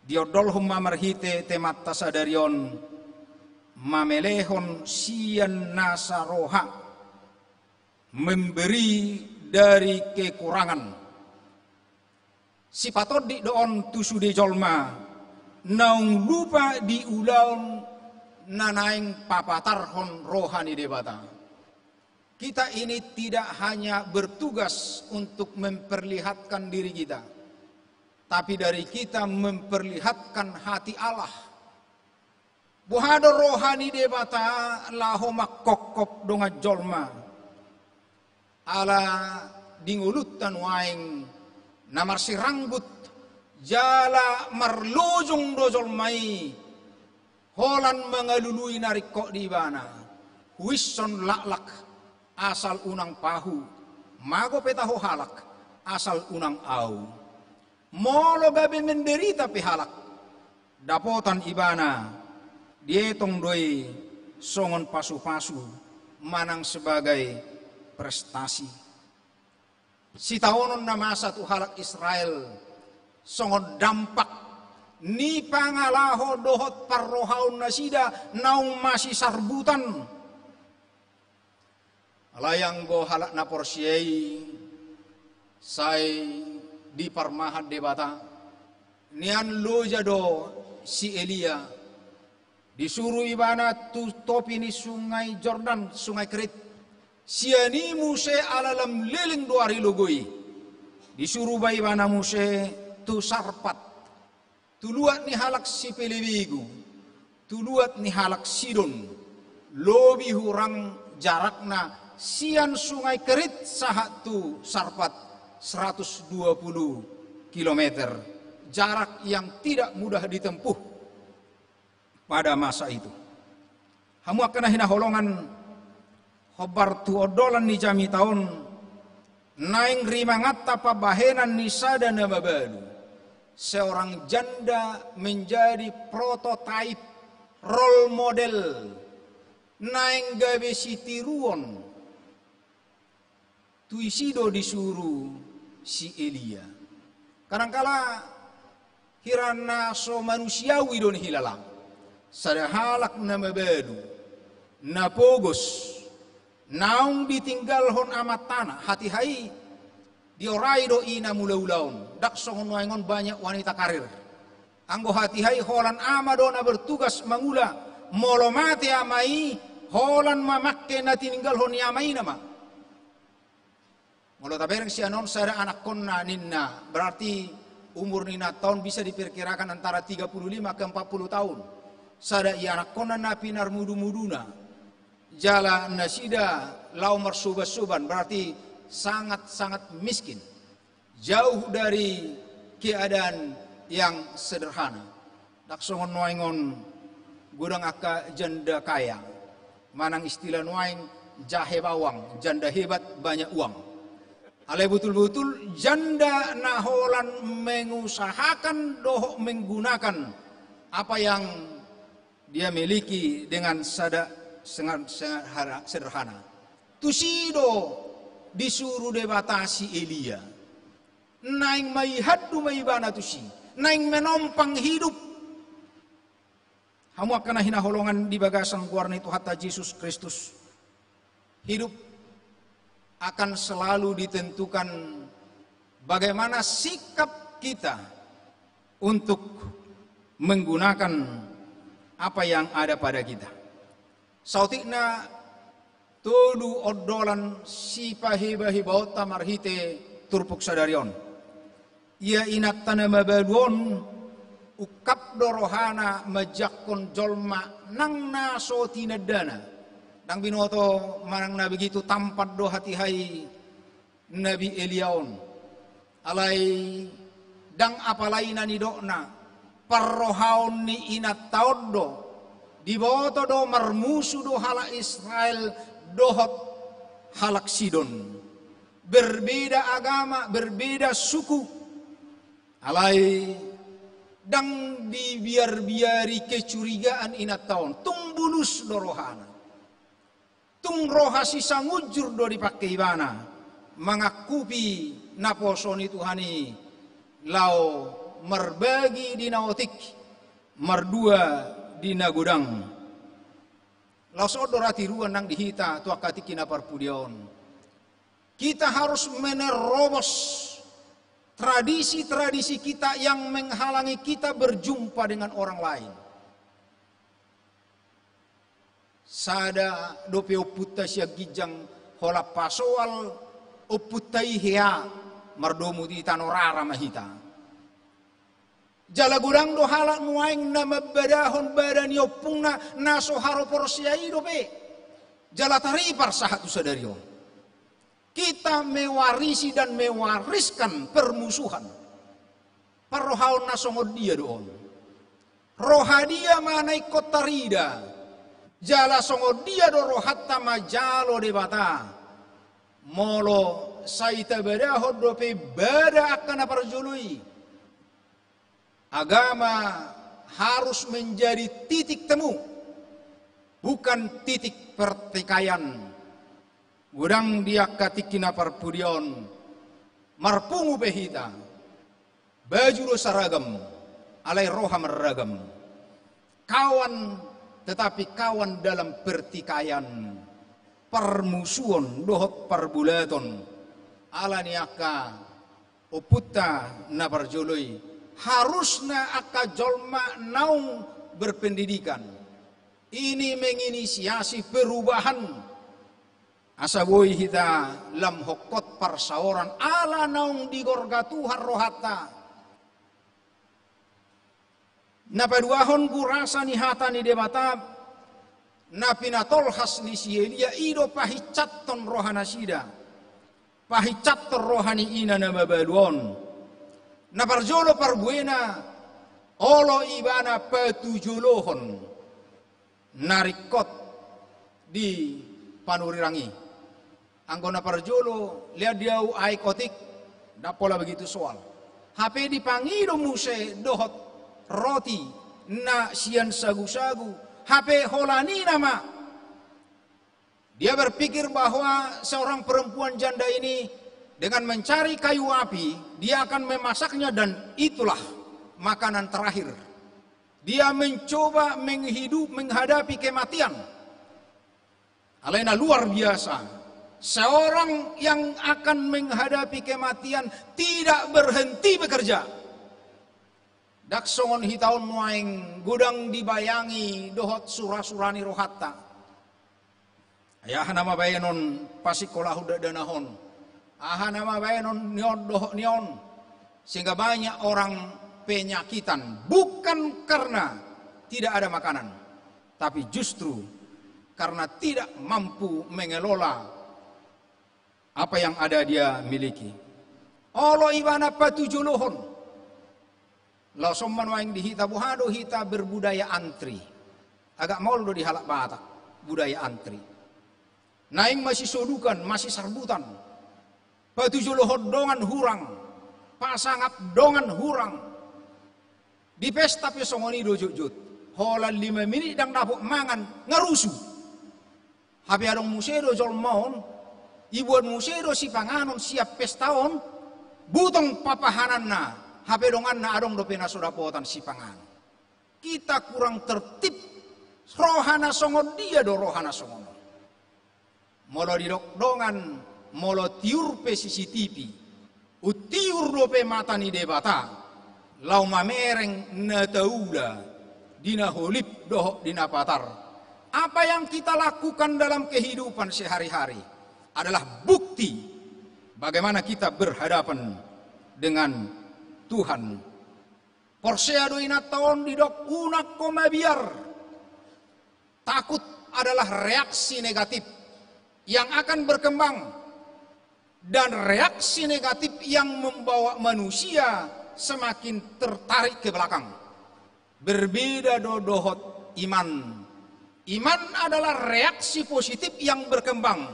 diondolhon ma marhite temanta sadari on, mamelehon sian nasa roha, memberi dari kekurangan. Sipatondik do on tu sude jolma, naung lupa di ulaon na naeng papatarhon roha ni Debata. Kita ini tidak hanya bertugas untuk memperlihatkan diri kita, tapi dari kita memperlihatkan hati Allah. Boha do roha ni Debata laho mangkophop dongan jolma? Ala di ngolunta nuaeng na marsiranggut jala marlojong do jolma i holan mangalului na ringkot di ibana. Huishon laklak asal unang pahu, mago pe taho halak asal unang au. Molo gabe menderita pe halak, dapotan ibana dietong do i songon pasu-pasu manang sebagai prestasi. Sitaonon na masa tu halak Israel songon dampak ni pangalaho dohot parrohaon nasida naung masisarbutan. Alai anggo halak na porsea i sai diparmahan Debata, nian loja do si Elia Disuru ibana tu topi ni sungai Jordan, sungai Krit. Sian i muse ala lam leleng do ari logo i. Disuru ma ibana muse tu Sarpat, tu luat ni halak sipelebegu, tu luat ni halak Sidon. Lobi hurang jarakna sian sungai Krit sahat tu Sarpat, seratus dua puluh kilometer. Jarak yang tidak mudah ditempuh pada masa itu. Hamu angka na hinaholongan, hombar tu ondolan ni jamita on, naeng rimanganta pambahenan ni sada na mabalu. Seorang janda menjadi prototipe, role model, naeng gabe sitiruon. Tu isi do disuru si Elia. Kadangkala hira na so manusiawi do nihilala. Sada halak na mabalu, na pogos, naung ditinggalhon amantana, hatiha i diorai do i na mulaulaon, ndang songon nuaeng on banyak wanita karir. Anggo hatiha i holan ama do na bertugas mangula, molo mate ama i, holan mamangke na tininggalhon ni ama i nama. Molo tabereng sian on sada anakkonna ninna, berarti umur ni inanta on bisa diperkirakan antara tiga puluh lima ke empat puluh tahun. Sada i anakkonna na pinarmudumuduna. Jala nasida laho marsobansoban, berarti sangat-sangat miskin. Jauh dari keadaan yang sederhana. Ndang songon nuaeng on, godang angka janda kaya. Manang istilah nuaeng, jahe bawang, janda hebat banyak uang. Alai betul-betul janda na holan mengusahakan dohot menggunakan apa yang dia miliki dengan sada-, dengan sederhana. Tusi do disuru Debata si Elia. Naeng maihandu ma ibana tusi. Naeng menompang hidup. Hamu angka na hinaholongan di bagasan goar ni Tuhanta Jesus Kristus. Hidup akan selalu ditentukan bagaimana sikap kita untuk menggunakan apa yang ada pada kita. Saotikna tolu ondolan sipahebahebaonta marhite turpuk sadari on. Ia inanta na mabalu on, ungkap do rohana manjangkon jolma nang na so tinandana. Ndang binoto manang na begitu tampan do hatiha i Nabi Elia on. Alai ndang apalai na nidokna, parrohaon ni inanta on do. Diboto do marmusu do halak Israel dohot halak Sidon. Berbeda agama, berbeda suku. Alai ndang dibiarbiari kecurigaan inanta on. Tung bulus do rohana. Tung roha sisangunjur do dipangke ibana mangangkupi naposo ni Tuhan i laho marbagi di na otik, mardua di na godang. Laos on do ra tiruan nang di hita tu angka tingki na parpudi on. Kita harus menerobos tradisi-tradisi kita yang menghalangi kita berjumpa dengan orang lain. Sada dope ompunta sian ginjang holan pasoal ompunta i hea, mardomu di tano rara ma hita. Jala godang do halak nuaeng na mambadahon bada ni ompungna na so haroporseai dope. Jala taripar sahat tu sadari on. Kita mewarisi dan mewariskan permusuhan. Parrohaon na songon dia do on? Roha dia ma na ingkon tarida? Jala songon dia do rohanta manjalo Debata? Molo sai tabadahon dope bada angka na parjolo i. Agama harus menjadi titik temu, bukan titik pertikaian. Godang di angka tingki na parpudi on, marpungu pe hita, baju do saragam, alai roha marragam. Kawan, tetapi kawan dalam pertikaian, parmusuon dohot parbolaton. Ala ni angka ompunta na parjolo i, harusna angka jolma naung berpendidikan, Ini menginisiasi perubahan. Asa boi hita lam hongkot parsaoran ala naung digorga Tuhan rohanta. Na paduahon gurasa ni hata ni Debata, na pinatolhas ni si Elia i do pahinsathon rohanasida, pahinsathon roha ni ina na mabalu on. Na parjolo parbuena, olo ibana patujolohon na ringkot di panurirang i. Anggo na parjolo, lean di ahu aek otik, ndang pola begitu soal. Hape dipangido muse dohot roti na sian sagusagu, hape holan i nama. Dia berpikir bahwa seorang perempuan janda ini dengan mencari kayu api, dia akan memasaknya dan itulah makanan terakhir. Dia mencoba menghidup, menghadapi kematian. Alai na luar biasa, seorang yang akan menghadapi kematian tidak berhenti bekerja. Ndang songon hita on nuaeng godang dibayangi dohot surasura ni rohanta. Ai aha nama baenon pasikkolahon dakdanak on? Aha nama baenon ni on dohot ni on? Sehingga banyak orang penyakitan, bukan karena tidak ada makanan, tapi justru karena tidak mampu mengelola apa yang ada dia miliki. Olo ibana patujolohon. Laos on ma nuaeng di hita, boha do hita berbudaya antri? Agak maol do di halak Batak budaya antri. Naeng masisodukan, masisarbutan. Patujolohon dongan hurang, pasangap dongan hurang. Di pesta pe songon i do jotjot. Holan lima minit ndang dapot mangan, nga rusu. Hape adong muse do jolma on, ibuat muse do sipanganon sian pesta on, butong papahananna, hape donganna adong dope na so dapotan sipanganon. Kita kurang tertib, roha na songon dia do roha na songon on. Molo didok dongan, molo tiur pe C C T V, untiur dope mata ni Debata, laho mamereng na taula di na holip dohot di na patar. Apa yang kita lakukan dalam kehidupan sehari-hari adalah bukti bagaimana kita berhadapan dengan Tuhan. Porsea do inanta on didok unang ho mabiar. Takut adalah reaksi negatif yang akan berkembang, dan reaksi negatif yang membawa manusia semakin tertarik ke belakang. Berbeda do dohot iman. Iman adalah reaksi positif yang berkembang,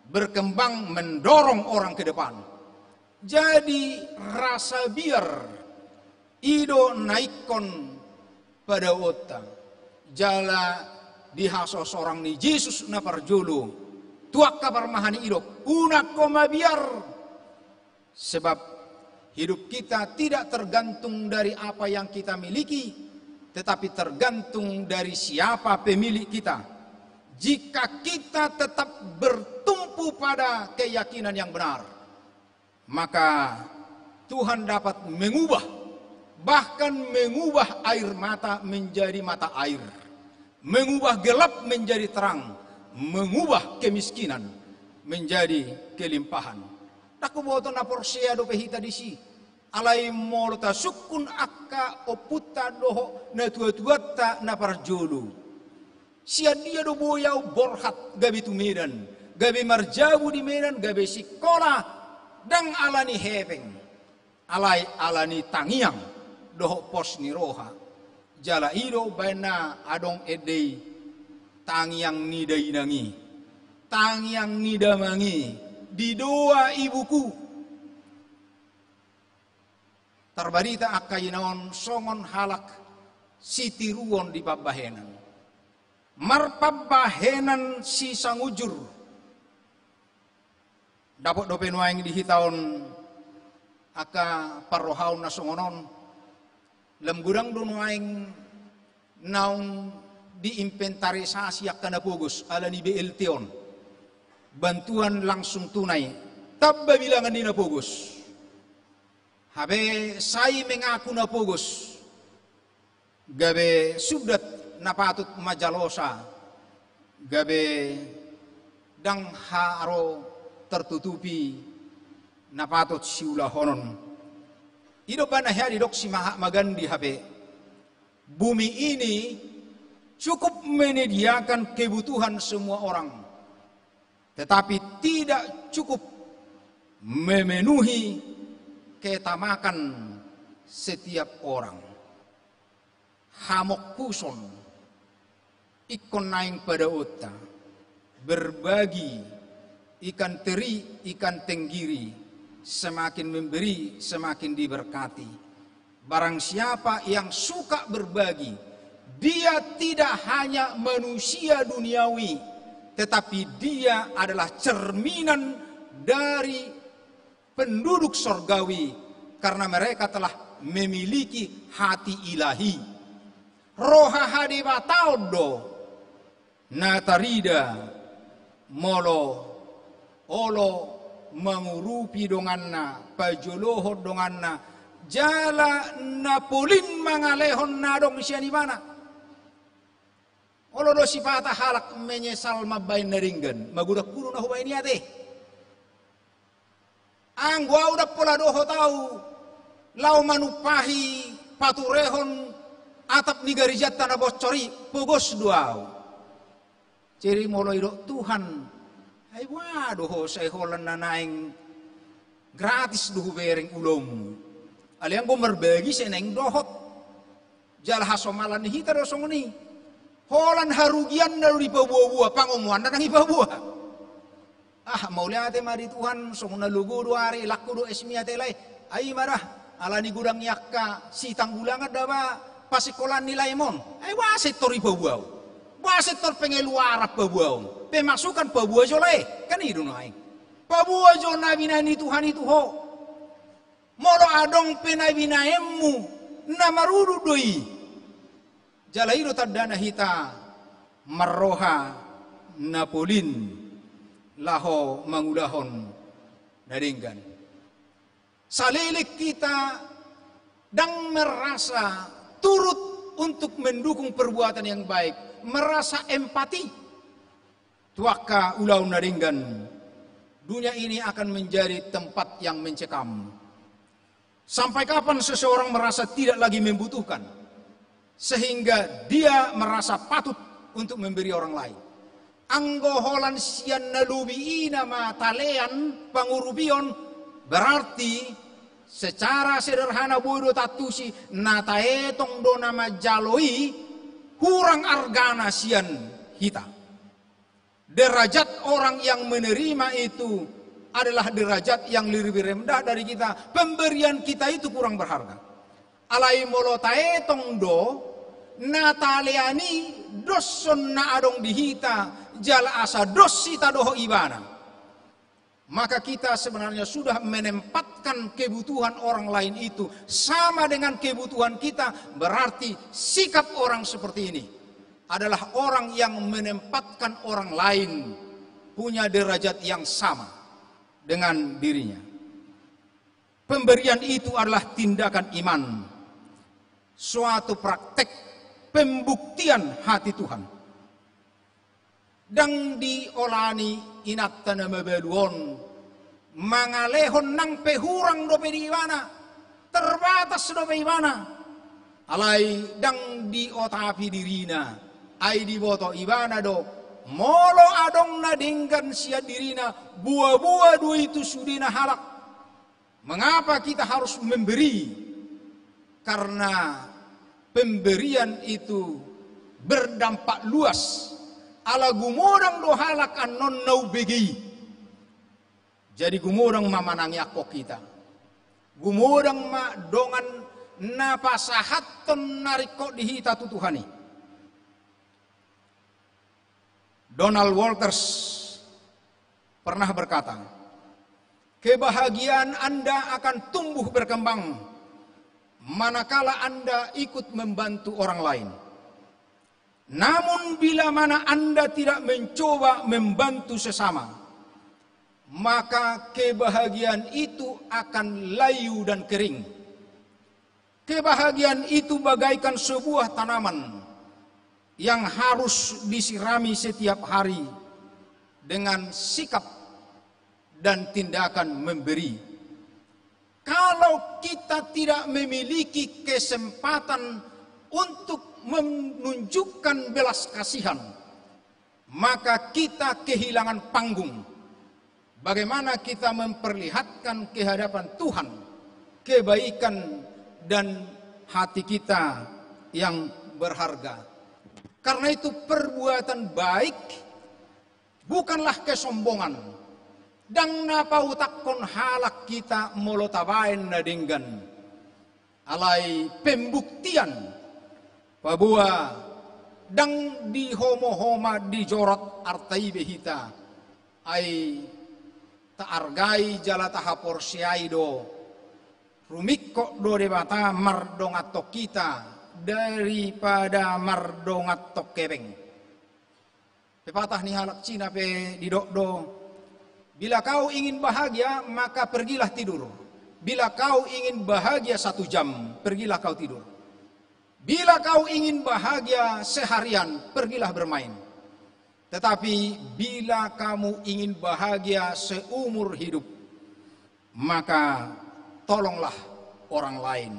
berkembang mendorong orang ke depan. Jadi rasa biar i do na ingkon padaonta. Jala di hasosorang ni Jesus na parjolo, tu angka parmahan i do, unang ho mabiar. Sebab hidup kita tidak tergantung dari apa yang kita miliki, tetapi tergantung dari siapa pemilik kita. Jika kita tetap bertumpu pada keyakinan yang benar, maka Tuhan dapat mengubah, bahkan mengubah air mata menjadi mata air, mengubah gelap menjadi terang, mengubah kemiskinan menjadi kelimpahan. Ndang huboto na porsea dope hita disi, alai molo tasungkun angka ompunta dohot natuatuanta na parjolo. Sian dia do boi ahu borhat gabe tu Medan, gabe marjabu di Medan, gabe sikola, ndang ala ni hepeng, alai ala ni tangiang dohot pos ni roha. Jala i do baen na adong ende i, tangiang ni dainang i, tangiang ni damang i, didoa ibuku. Tarbarita angka ina on songon halak sitiruon di pambahenan. Marpambahenan sisangujur. Dapot dope nuaeng di hita on angka parrohaon na songon on. Lam godang do nuaeng naung diinventarisasi angka na pogos ala ni B L T on. Bantuan langsung tunai, tamba bilangan ni na pogos. Hape sai mengaku na pogos, gabe sundat na patut manjalosa, gabe ndang haro tertutupi na patut siulahonon. I do umbahen na hea didok si Mahatma Gandhi hape, bumi ini cukup menyediakan kebutuhan semua orang, tetapi tidak cukup memenuhi ketamakan setiap orang. Hamokkuson ingkon naeng padaonta, berbagi, ikan teri, ikan tenggiri, semakin memberi, semakin diberkati. Barang siapa yang suka berbagi, dia tidak hanya manusia duniawi, tetapi dia adalah cerminan dari penduduk sorgawi, karena mereka telah memiliki hati ilahi. Roha hadebataon do na tarida molo olo mangurupi donganna, pajolohon donganna, jala na polin mangalehon na adong sian ibana. Olo do sipata halak menyesal mambahen na denggan, magodang hulu na hubahen i ate. Anggo au ndang pola dohot au laho manumpahi paturehon atap ni garejanta na bocor i, pogos do au. Jadi molo idok Tuhan, ai boha do ho sai holan na naeng gratis do hubereng ulaonmu. Alai anggo marbagi sai naeng dohot. Jala hasomalan ni hita do songon i. Holan harugianna do dipaboa-boa, pangomoanna ndang ipaboa. Ah, mauliate ma di Tuhan, songon na logo do ari, langku do S M I ate lae. Ai ma da, ala ni godang ni angka sitanggulangan da ba pasingkolaan ni laem on. Ai boasa tor ipaboa au? Boasa tor pengeluaran paboa au? Pemasukan paboa jo lae. Kan i do nuaeng. Paboa jo na binahen ni Tuhan i tu ho. Molo adong pe na binaenmu, na marudut do i. Jala i do tandana hita marroha na polin laho mangulahon na denggan. Saleleng hita ndang merasa turut untuk mendukung perbuatan yang baik, merasa empati tu angka ulaon na denggan, dunia ini akan menjadi tempat yang mencekam. Sampai kapan seseorang merasa tidak lagi membutuhkan, sehingga dia merasa patut untuk memberi orang lain? Anggo holan sian na lobi i nama talean pangurupion, berarti secara sederhana boi do taantusi na taetong do na manjalo i hurang argana sian hita. Derajat orang yang menerima itu adalah derajat yang lebih rendah dari kita. Pemberian kita itu kurang berharga. Alai molo taetong do na talean i doshon na adong di hita, jala asa dos hita dohot ibana, maka kita sebenarnya sudah menempatkan kebutuhan orang lain itu sama dengan kebutuhan kita, berarti sikap orang seperti ini adalah orang yang menempatkan orang lain punya derajat yang sama dengan dirinya. Pemberian itu adalah tindakan iman, suatu praktek pembuktian hati Tuhan. Ndang diolani inanta na mabalu on mangalehon nang pe hurang dope di ibana, terbatas dope ibana. Alai ndang diotapi dirina, ai diboto ibana do, molo adong na denggan sian dirina, boa-boa do i tu sudena halak. Mengapa kita harus memberi? Karena pemberian itu berdampak luas. Ala gumodang do halak annon na umbege i. Jadi gumodang ma manangiangkon hita. Gumodang ma dongan na pasahathon na ringkot di hita tu Tuhan i. Donald Walters pernah berkata, "Kebahagiaan Anda akan tumbuh berkembang manakala Anda ikut membantu orang lain. Namun, bila mana Anda tidak mencoba membantu sesama, maka kebahagiaan itu akan layu dan kering." Kebahagiaan itu bagaikan sebuah tanaman yang harus disirami setiap hari dengan sikap dan tindakan memberi. Kalau kita tidak memiliki kesempatan untuk menunjukkan belas kasihan, maka kita kehilangan panggung. Bagaimana kita memperlihatkan ke hadapan Tuhan kebaikan dan hati kita yang berharga. Karena itu, perbuatan baik bukanlah kesombongan. Ndang na pautakkon halak hita molo tabaen na denggan. Alai pembuktian, paboa ndang dihomohoma dijorot arta i be hita. Ai taargai jala tahaporseai do, rumingkot do Debata mardonganhon hita daripada mardonganhon hepeng. Pepatah ni halak Cina pe didok do, "Bila kau ingin bahagia, maka pergilah tidur. Bila kau ingin bahagia satu jam, pergilah kau tidur. Bila kau ingin bahagia seharian, pergilah bermain. Tetapi bila kamu ingin bahagia seumur hidup, maka tolonglah orang lain."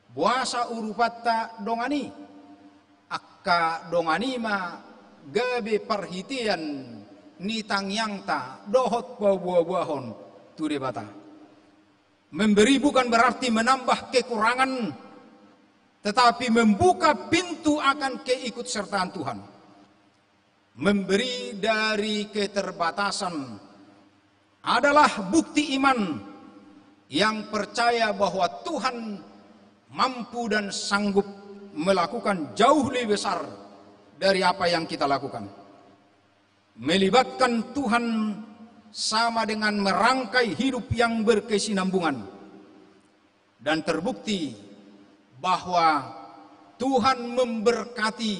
Boasa urupanta dongan i? Angka dongan i ma gabe parhitean ni tangiangta dohot paboaboahon tu Debata. Memberi bukan berarti menambah kekurangan, tetapi membuka pintu akan keikutsertaan Tuhan. Memberi dari keterbatasan adalah bukti iman yang percaya bahwa Tuhan mampu dan sanggup melakukan jauh lebih besar dari apa yang kita lakukan. Melibatkan Tuhan sama dengan merangkai hidup yang berkesinambungan dan terbukti bahwa Tuhan memberkati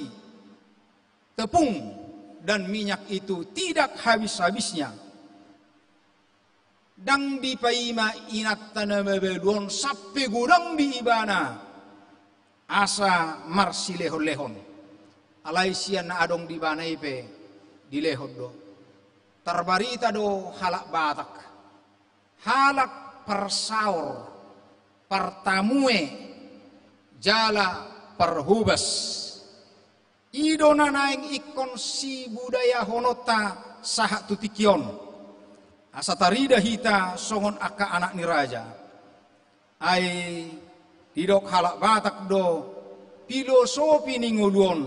tepung dan minyak itu tidak habis-habisnya. Ndang dipaima inanta na mabalu on sampe godang di ibana asa marsilehonlehon. Alai sian na adong di ibana i pe dilehon do. Tarbarita do halak Batak, halak parsaor, partamue, jala parhobas. I do na naeng ingkon sibudayahononta sahat tu tingki on. Asa tarida hita songon angka anak ni raja. Ai didok halak Batak do, pilosopi ni ngolu on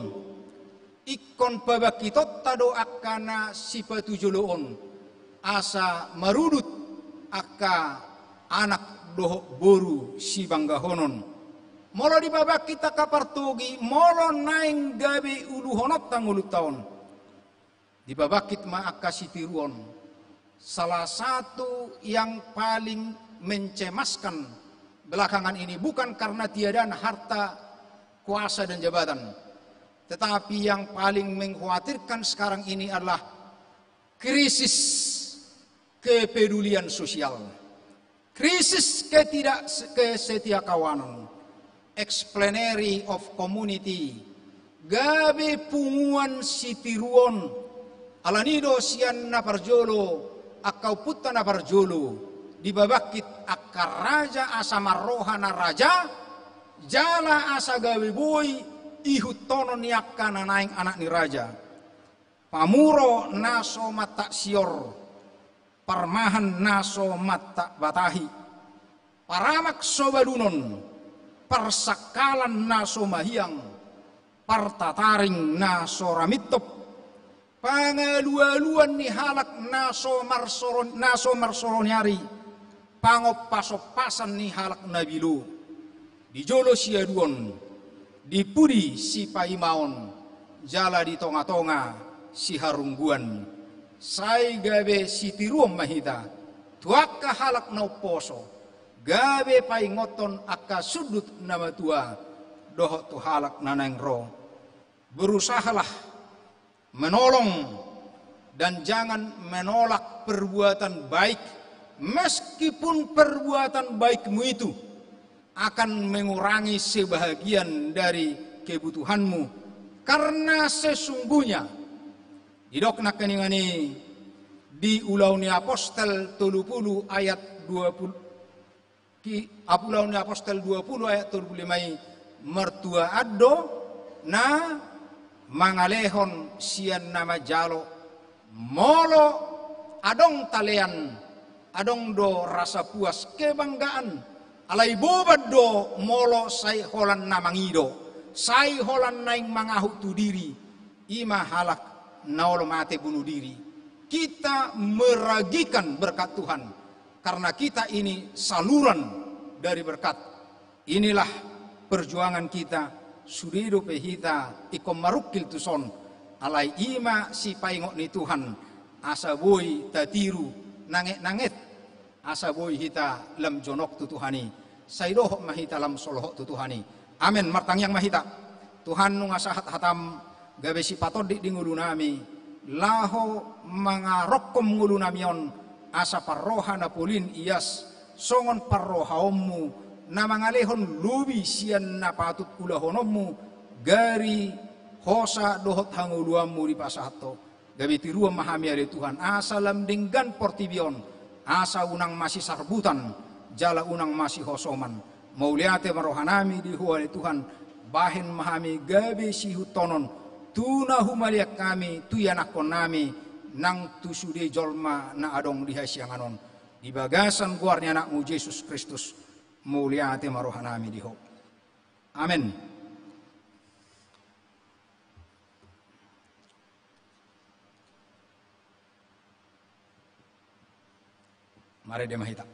ingkon pabangkitonta do angka na sipatujolo on, asa marudut angka anak dohot boru sibanggahonon. Molo dipabangkit angka partogi, molo naeng gabe uluhononta ngolunta on, dipabangkit ma angka sitiruon. Salah satu yang paling mencemaskan belakangan ini, bukan karena tiadaan harta, kuasa, dan jabatan, tetapi yang paling mengkhawatirkan sekarang ini adalah krisis kepedulian sosial, krisis ketidak-, kesetiakawanan, explanatory of community, gabe punguan sitiruon. Alani do sian na parjolo, angka ompunta na parjolo, dipabangkit angka raja asa marroha na raja, jala asa gabe boi ihuthonon ni angka na naeng anak ni raja. Pamuro na so mantak sior, parmahan na so mantak batahi, paramak so balunon, parsangkalan na so mahiang, partataring na so ramintop, pangalualuan ni halak na so marsoro-, na so marsoroniari, pangompasompasan ni halak na bilo, di jolo siaduon, di pudi sipaimaon, jala di tongatonga siharungguan. Sai gabe sitiruon ma hita tu angka halak na umposo, gabe paingothon angka sundut na matua dohot tu halak na naeng ro. Berusahalah menolong dan jangan menolak perbuatan baik, meskipun perbuatan baikmu itu akan mengurangi sebahagian dari kebutuhanmu. Karena sesungguhnya, didok nangkiningan i di Ulaon ni Apostel tolu pulu ayat dua pulu, ki-, Ulaon ni Apostel dua pulu ayat tolu pulu lima i, martuaan do na mangalehon sian na manjalo, molo adong talean, adong do rasa puas, kebanggaan. Alai boban do molo sai holan na mangido, sai holan naeng mangahut tu diri, i ma halak na olo mate bunuh diri. Kita meragikan berkat Tuhan, karena kita ini saluran dari berkat. Inilah perjuangan kita, sude dope hita ingkon marungkil tuson, alai i ma sipaingot ni Tuhan, asa boi tatiru nanget-nanget, asa boi hita lam jonok tu Tuhan i, sai dohot ma hita lam so lohot tu Tuhan i. Amen. Martangiang ma hita. Tuhan, nunga sahat hatam gabe sipatondik di ngolunami, laho mangarongkom ngolunami on, asa parroha na polin ias songon parrohaonmu, na mangalehon lobi sian na patut ulahononmu, gari, hosa dohot hangoluanmu dipasahat ho. Gabe tiruan ma hami ale Tuhan, asa lam denggan portibi on, asa unang masisarbutan, jala unang masihosoman. Mauliate ma rohanami di Ho ale Tuhan, bahen ma hami gabe siihuthon on, tu na humaliang hami, tu ianakkonnami, nang tu sude jolma na adong di hasiangan on. Di bagasan goar ni Anakmu Jesus Kristus, mauliate ma rohanami di Ho. Amen. Marende ma hita.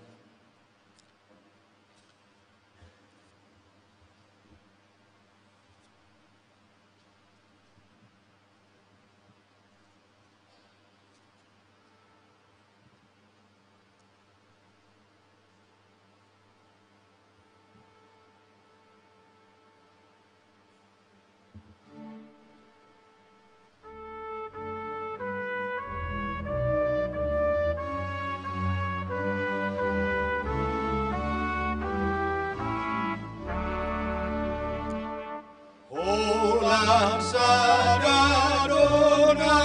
Holan sada do na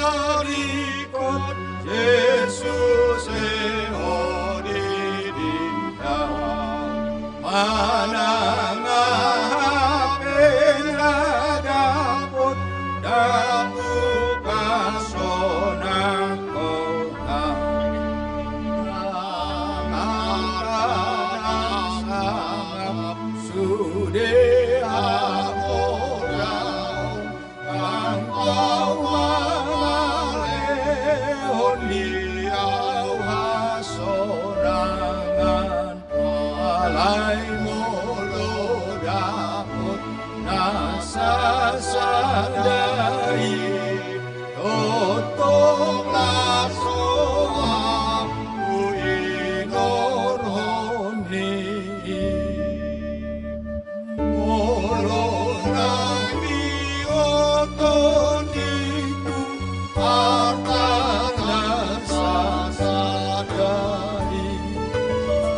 ringkot, Jesus e, ho didinta, manang aha pe na dapot, dapot hasonangan. Sude haporseaon, nang ahu mangalehon di ahu hasonangan. Alai molo dapot na sasada i, tongtong las do ahu inorhon i. Molo na diboto ni Tuhan arta na sasada i,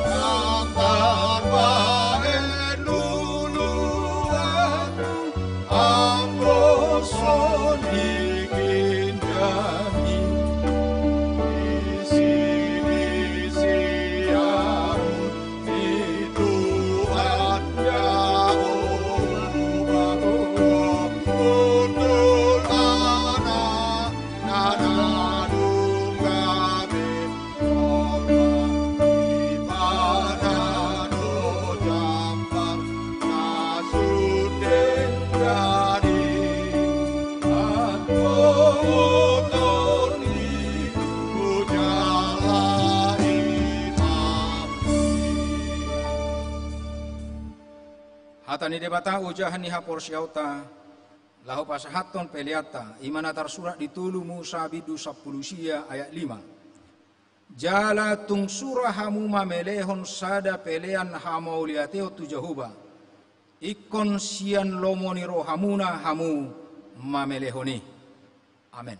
na tarbahen luluanku, anggo songon i ginjang i, isi ni siamun ni Tuhan Jahowa, hundul anak na dung gabe. Hata ni Debata ojahan ni haporseaonta, laho pasahathon peleanta, i ma na tarsurat di tolu Musa bindu sampulu sia ayat lima. Jala tung sura hamu mamelehon sada pelean hamauliateon tu Jahowa, ingkon sian lomo ni rohamuna hamu mamelehon i. Amen.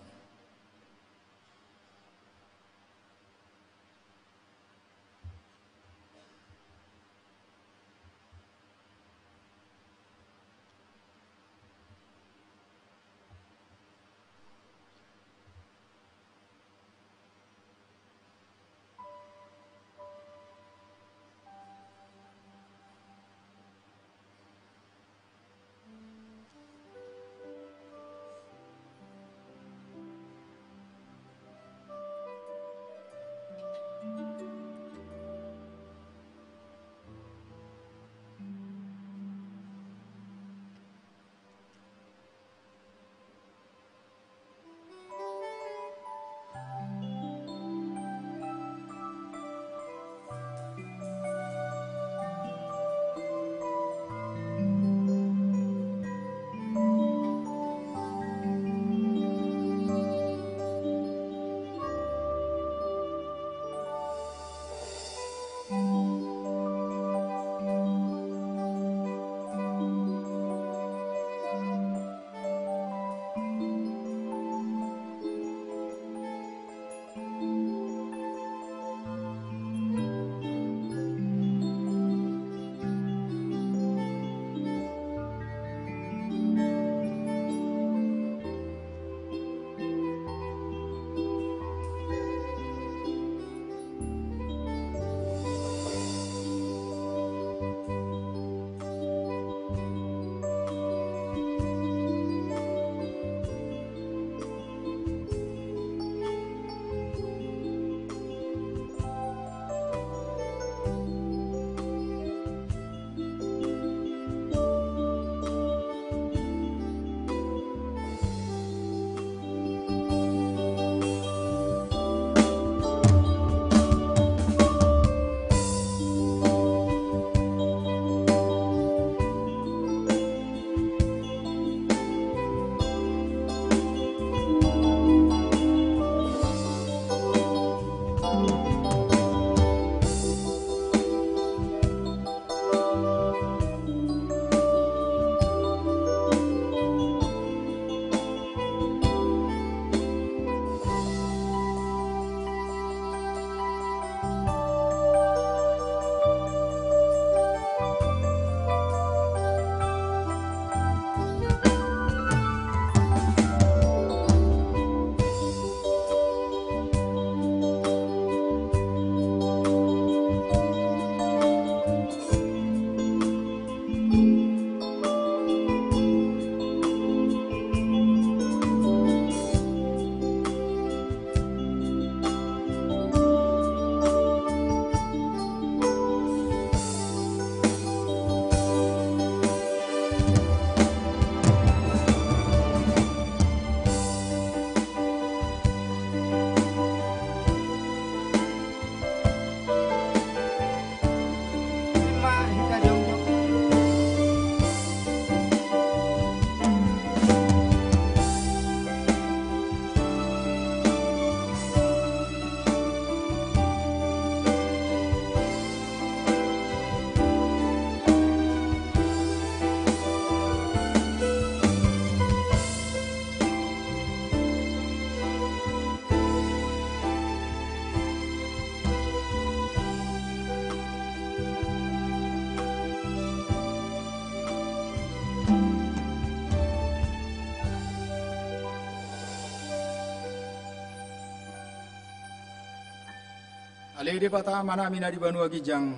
Ale Debata Amanami na di banua ginjang,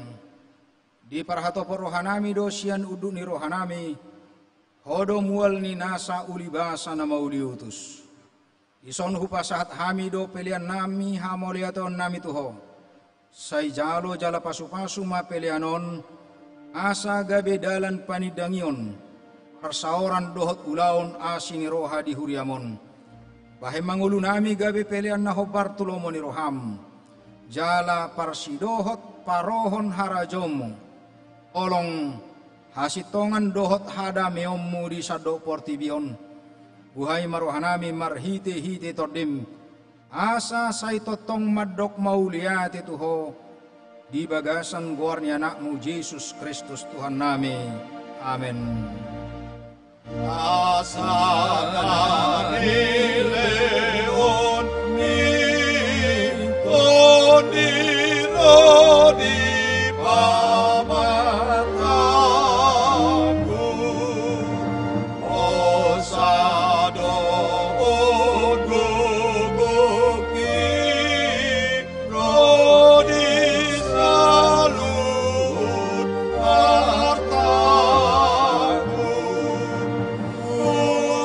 diparhatopot rohanami do sian unduk ni rohanami, Ho do mual ni nasa ulibasa na mauliutus. Dison hupasahat hami do peleannami hamauliateonnami tu Ho. Sai jalo jala pasupasu ma pelean on, asa gabe dalan panindangion, parsaoran dohot ulaon asi ni roha di huriam on. Bahen ma ngolunami gabe pelean na hombar tu lomo ni roham, jala parsidohot parohon harajaonmu, holong hasintongan dohot hadameonmu di sandok portibi on. Buhai ma rohanami marhitehite Tondim, asa sai tongtong mandok mauliate tu Ho, di bagasan goar ni Anakmu Jesus Kristus Tuhannami. Amen. Asa tangihon ni Tondi ro di pamatangku, hosa do gogoki ro di saluhut artangku.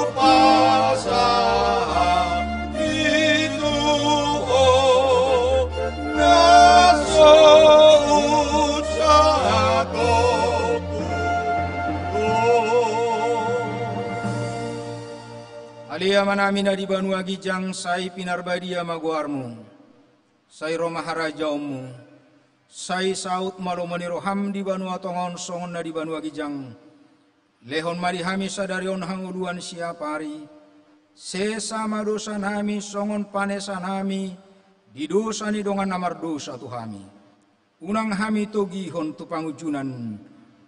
Hupasahat i tu Ho na so unsahononku. Ale Amanami na di banua ginjang, sai pinarbadia ma goarmu. Sai ro ma harajaonmu. Sai saut ma lomo ni roham di banua tonga on songon na di banua ginjang. Lehon ma di hami sadari on hangoluan siapari. Sesa ma dosanami songon panesanami di dosa ni dongan na mardosa tu hami. Unang hami togihon tu pangunjunan,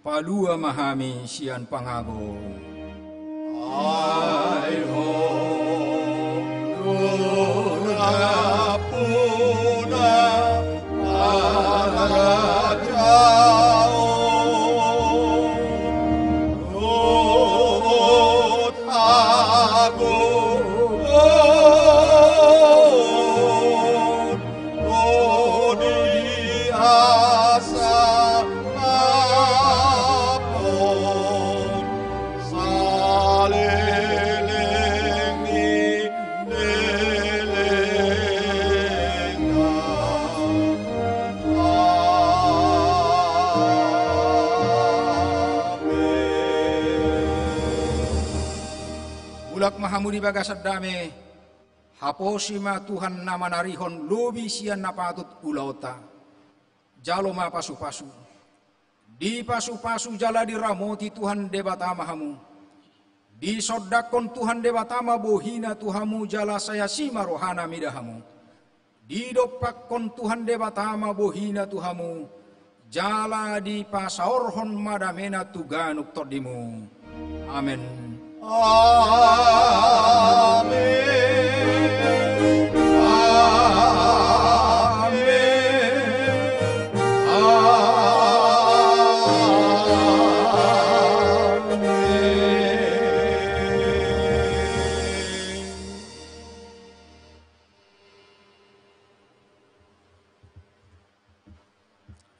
palua ma hami sian pangago. Ai Ho do nampuna harajaon dohot hagogoon, ro di hasangapon saleleng ni lelengna. Amen. Mulak ma hamu di bagasan dame. Haposi ma Tuhan na manarihon lobi sian na patut ulaonta. Jalo ma pasupasu. Dipasupasu jala diramoti Tuhan Debata ma hamu. Disondangkon Tuhan Debata ma bohina tu hamu jala sai asi ma rohana mida hamu. Didompakkon Tuhan Debata ma bohina tu hamu, jala dipasaorhon ma damena tu ganup tondimu. Amen. Amen. Amen. Amen.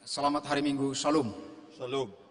Selamat hari Minggu. Shalom. Shalom.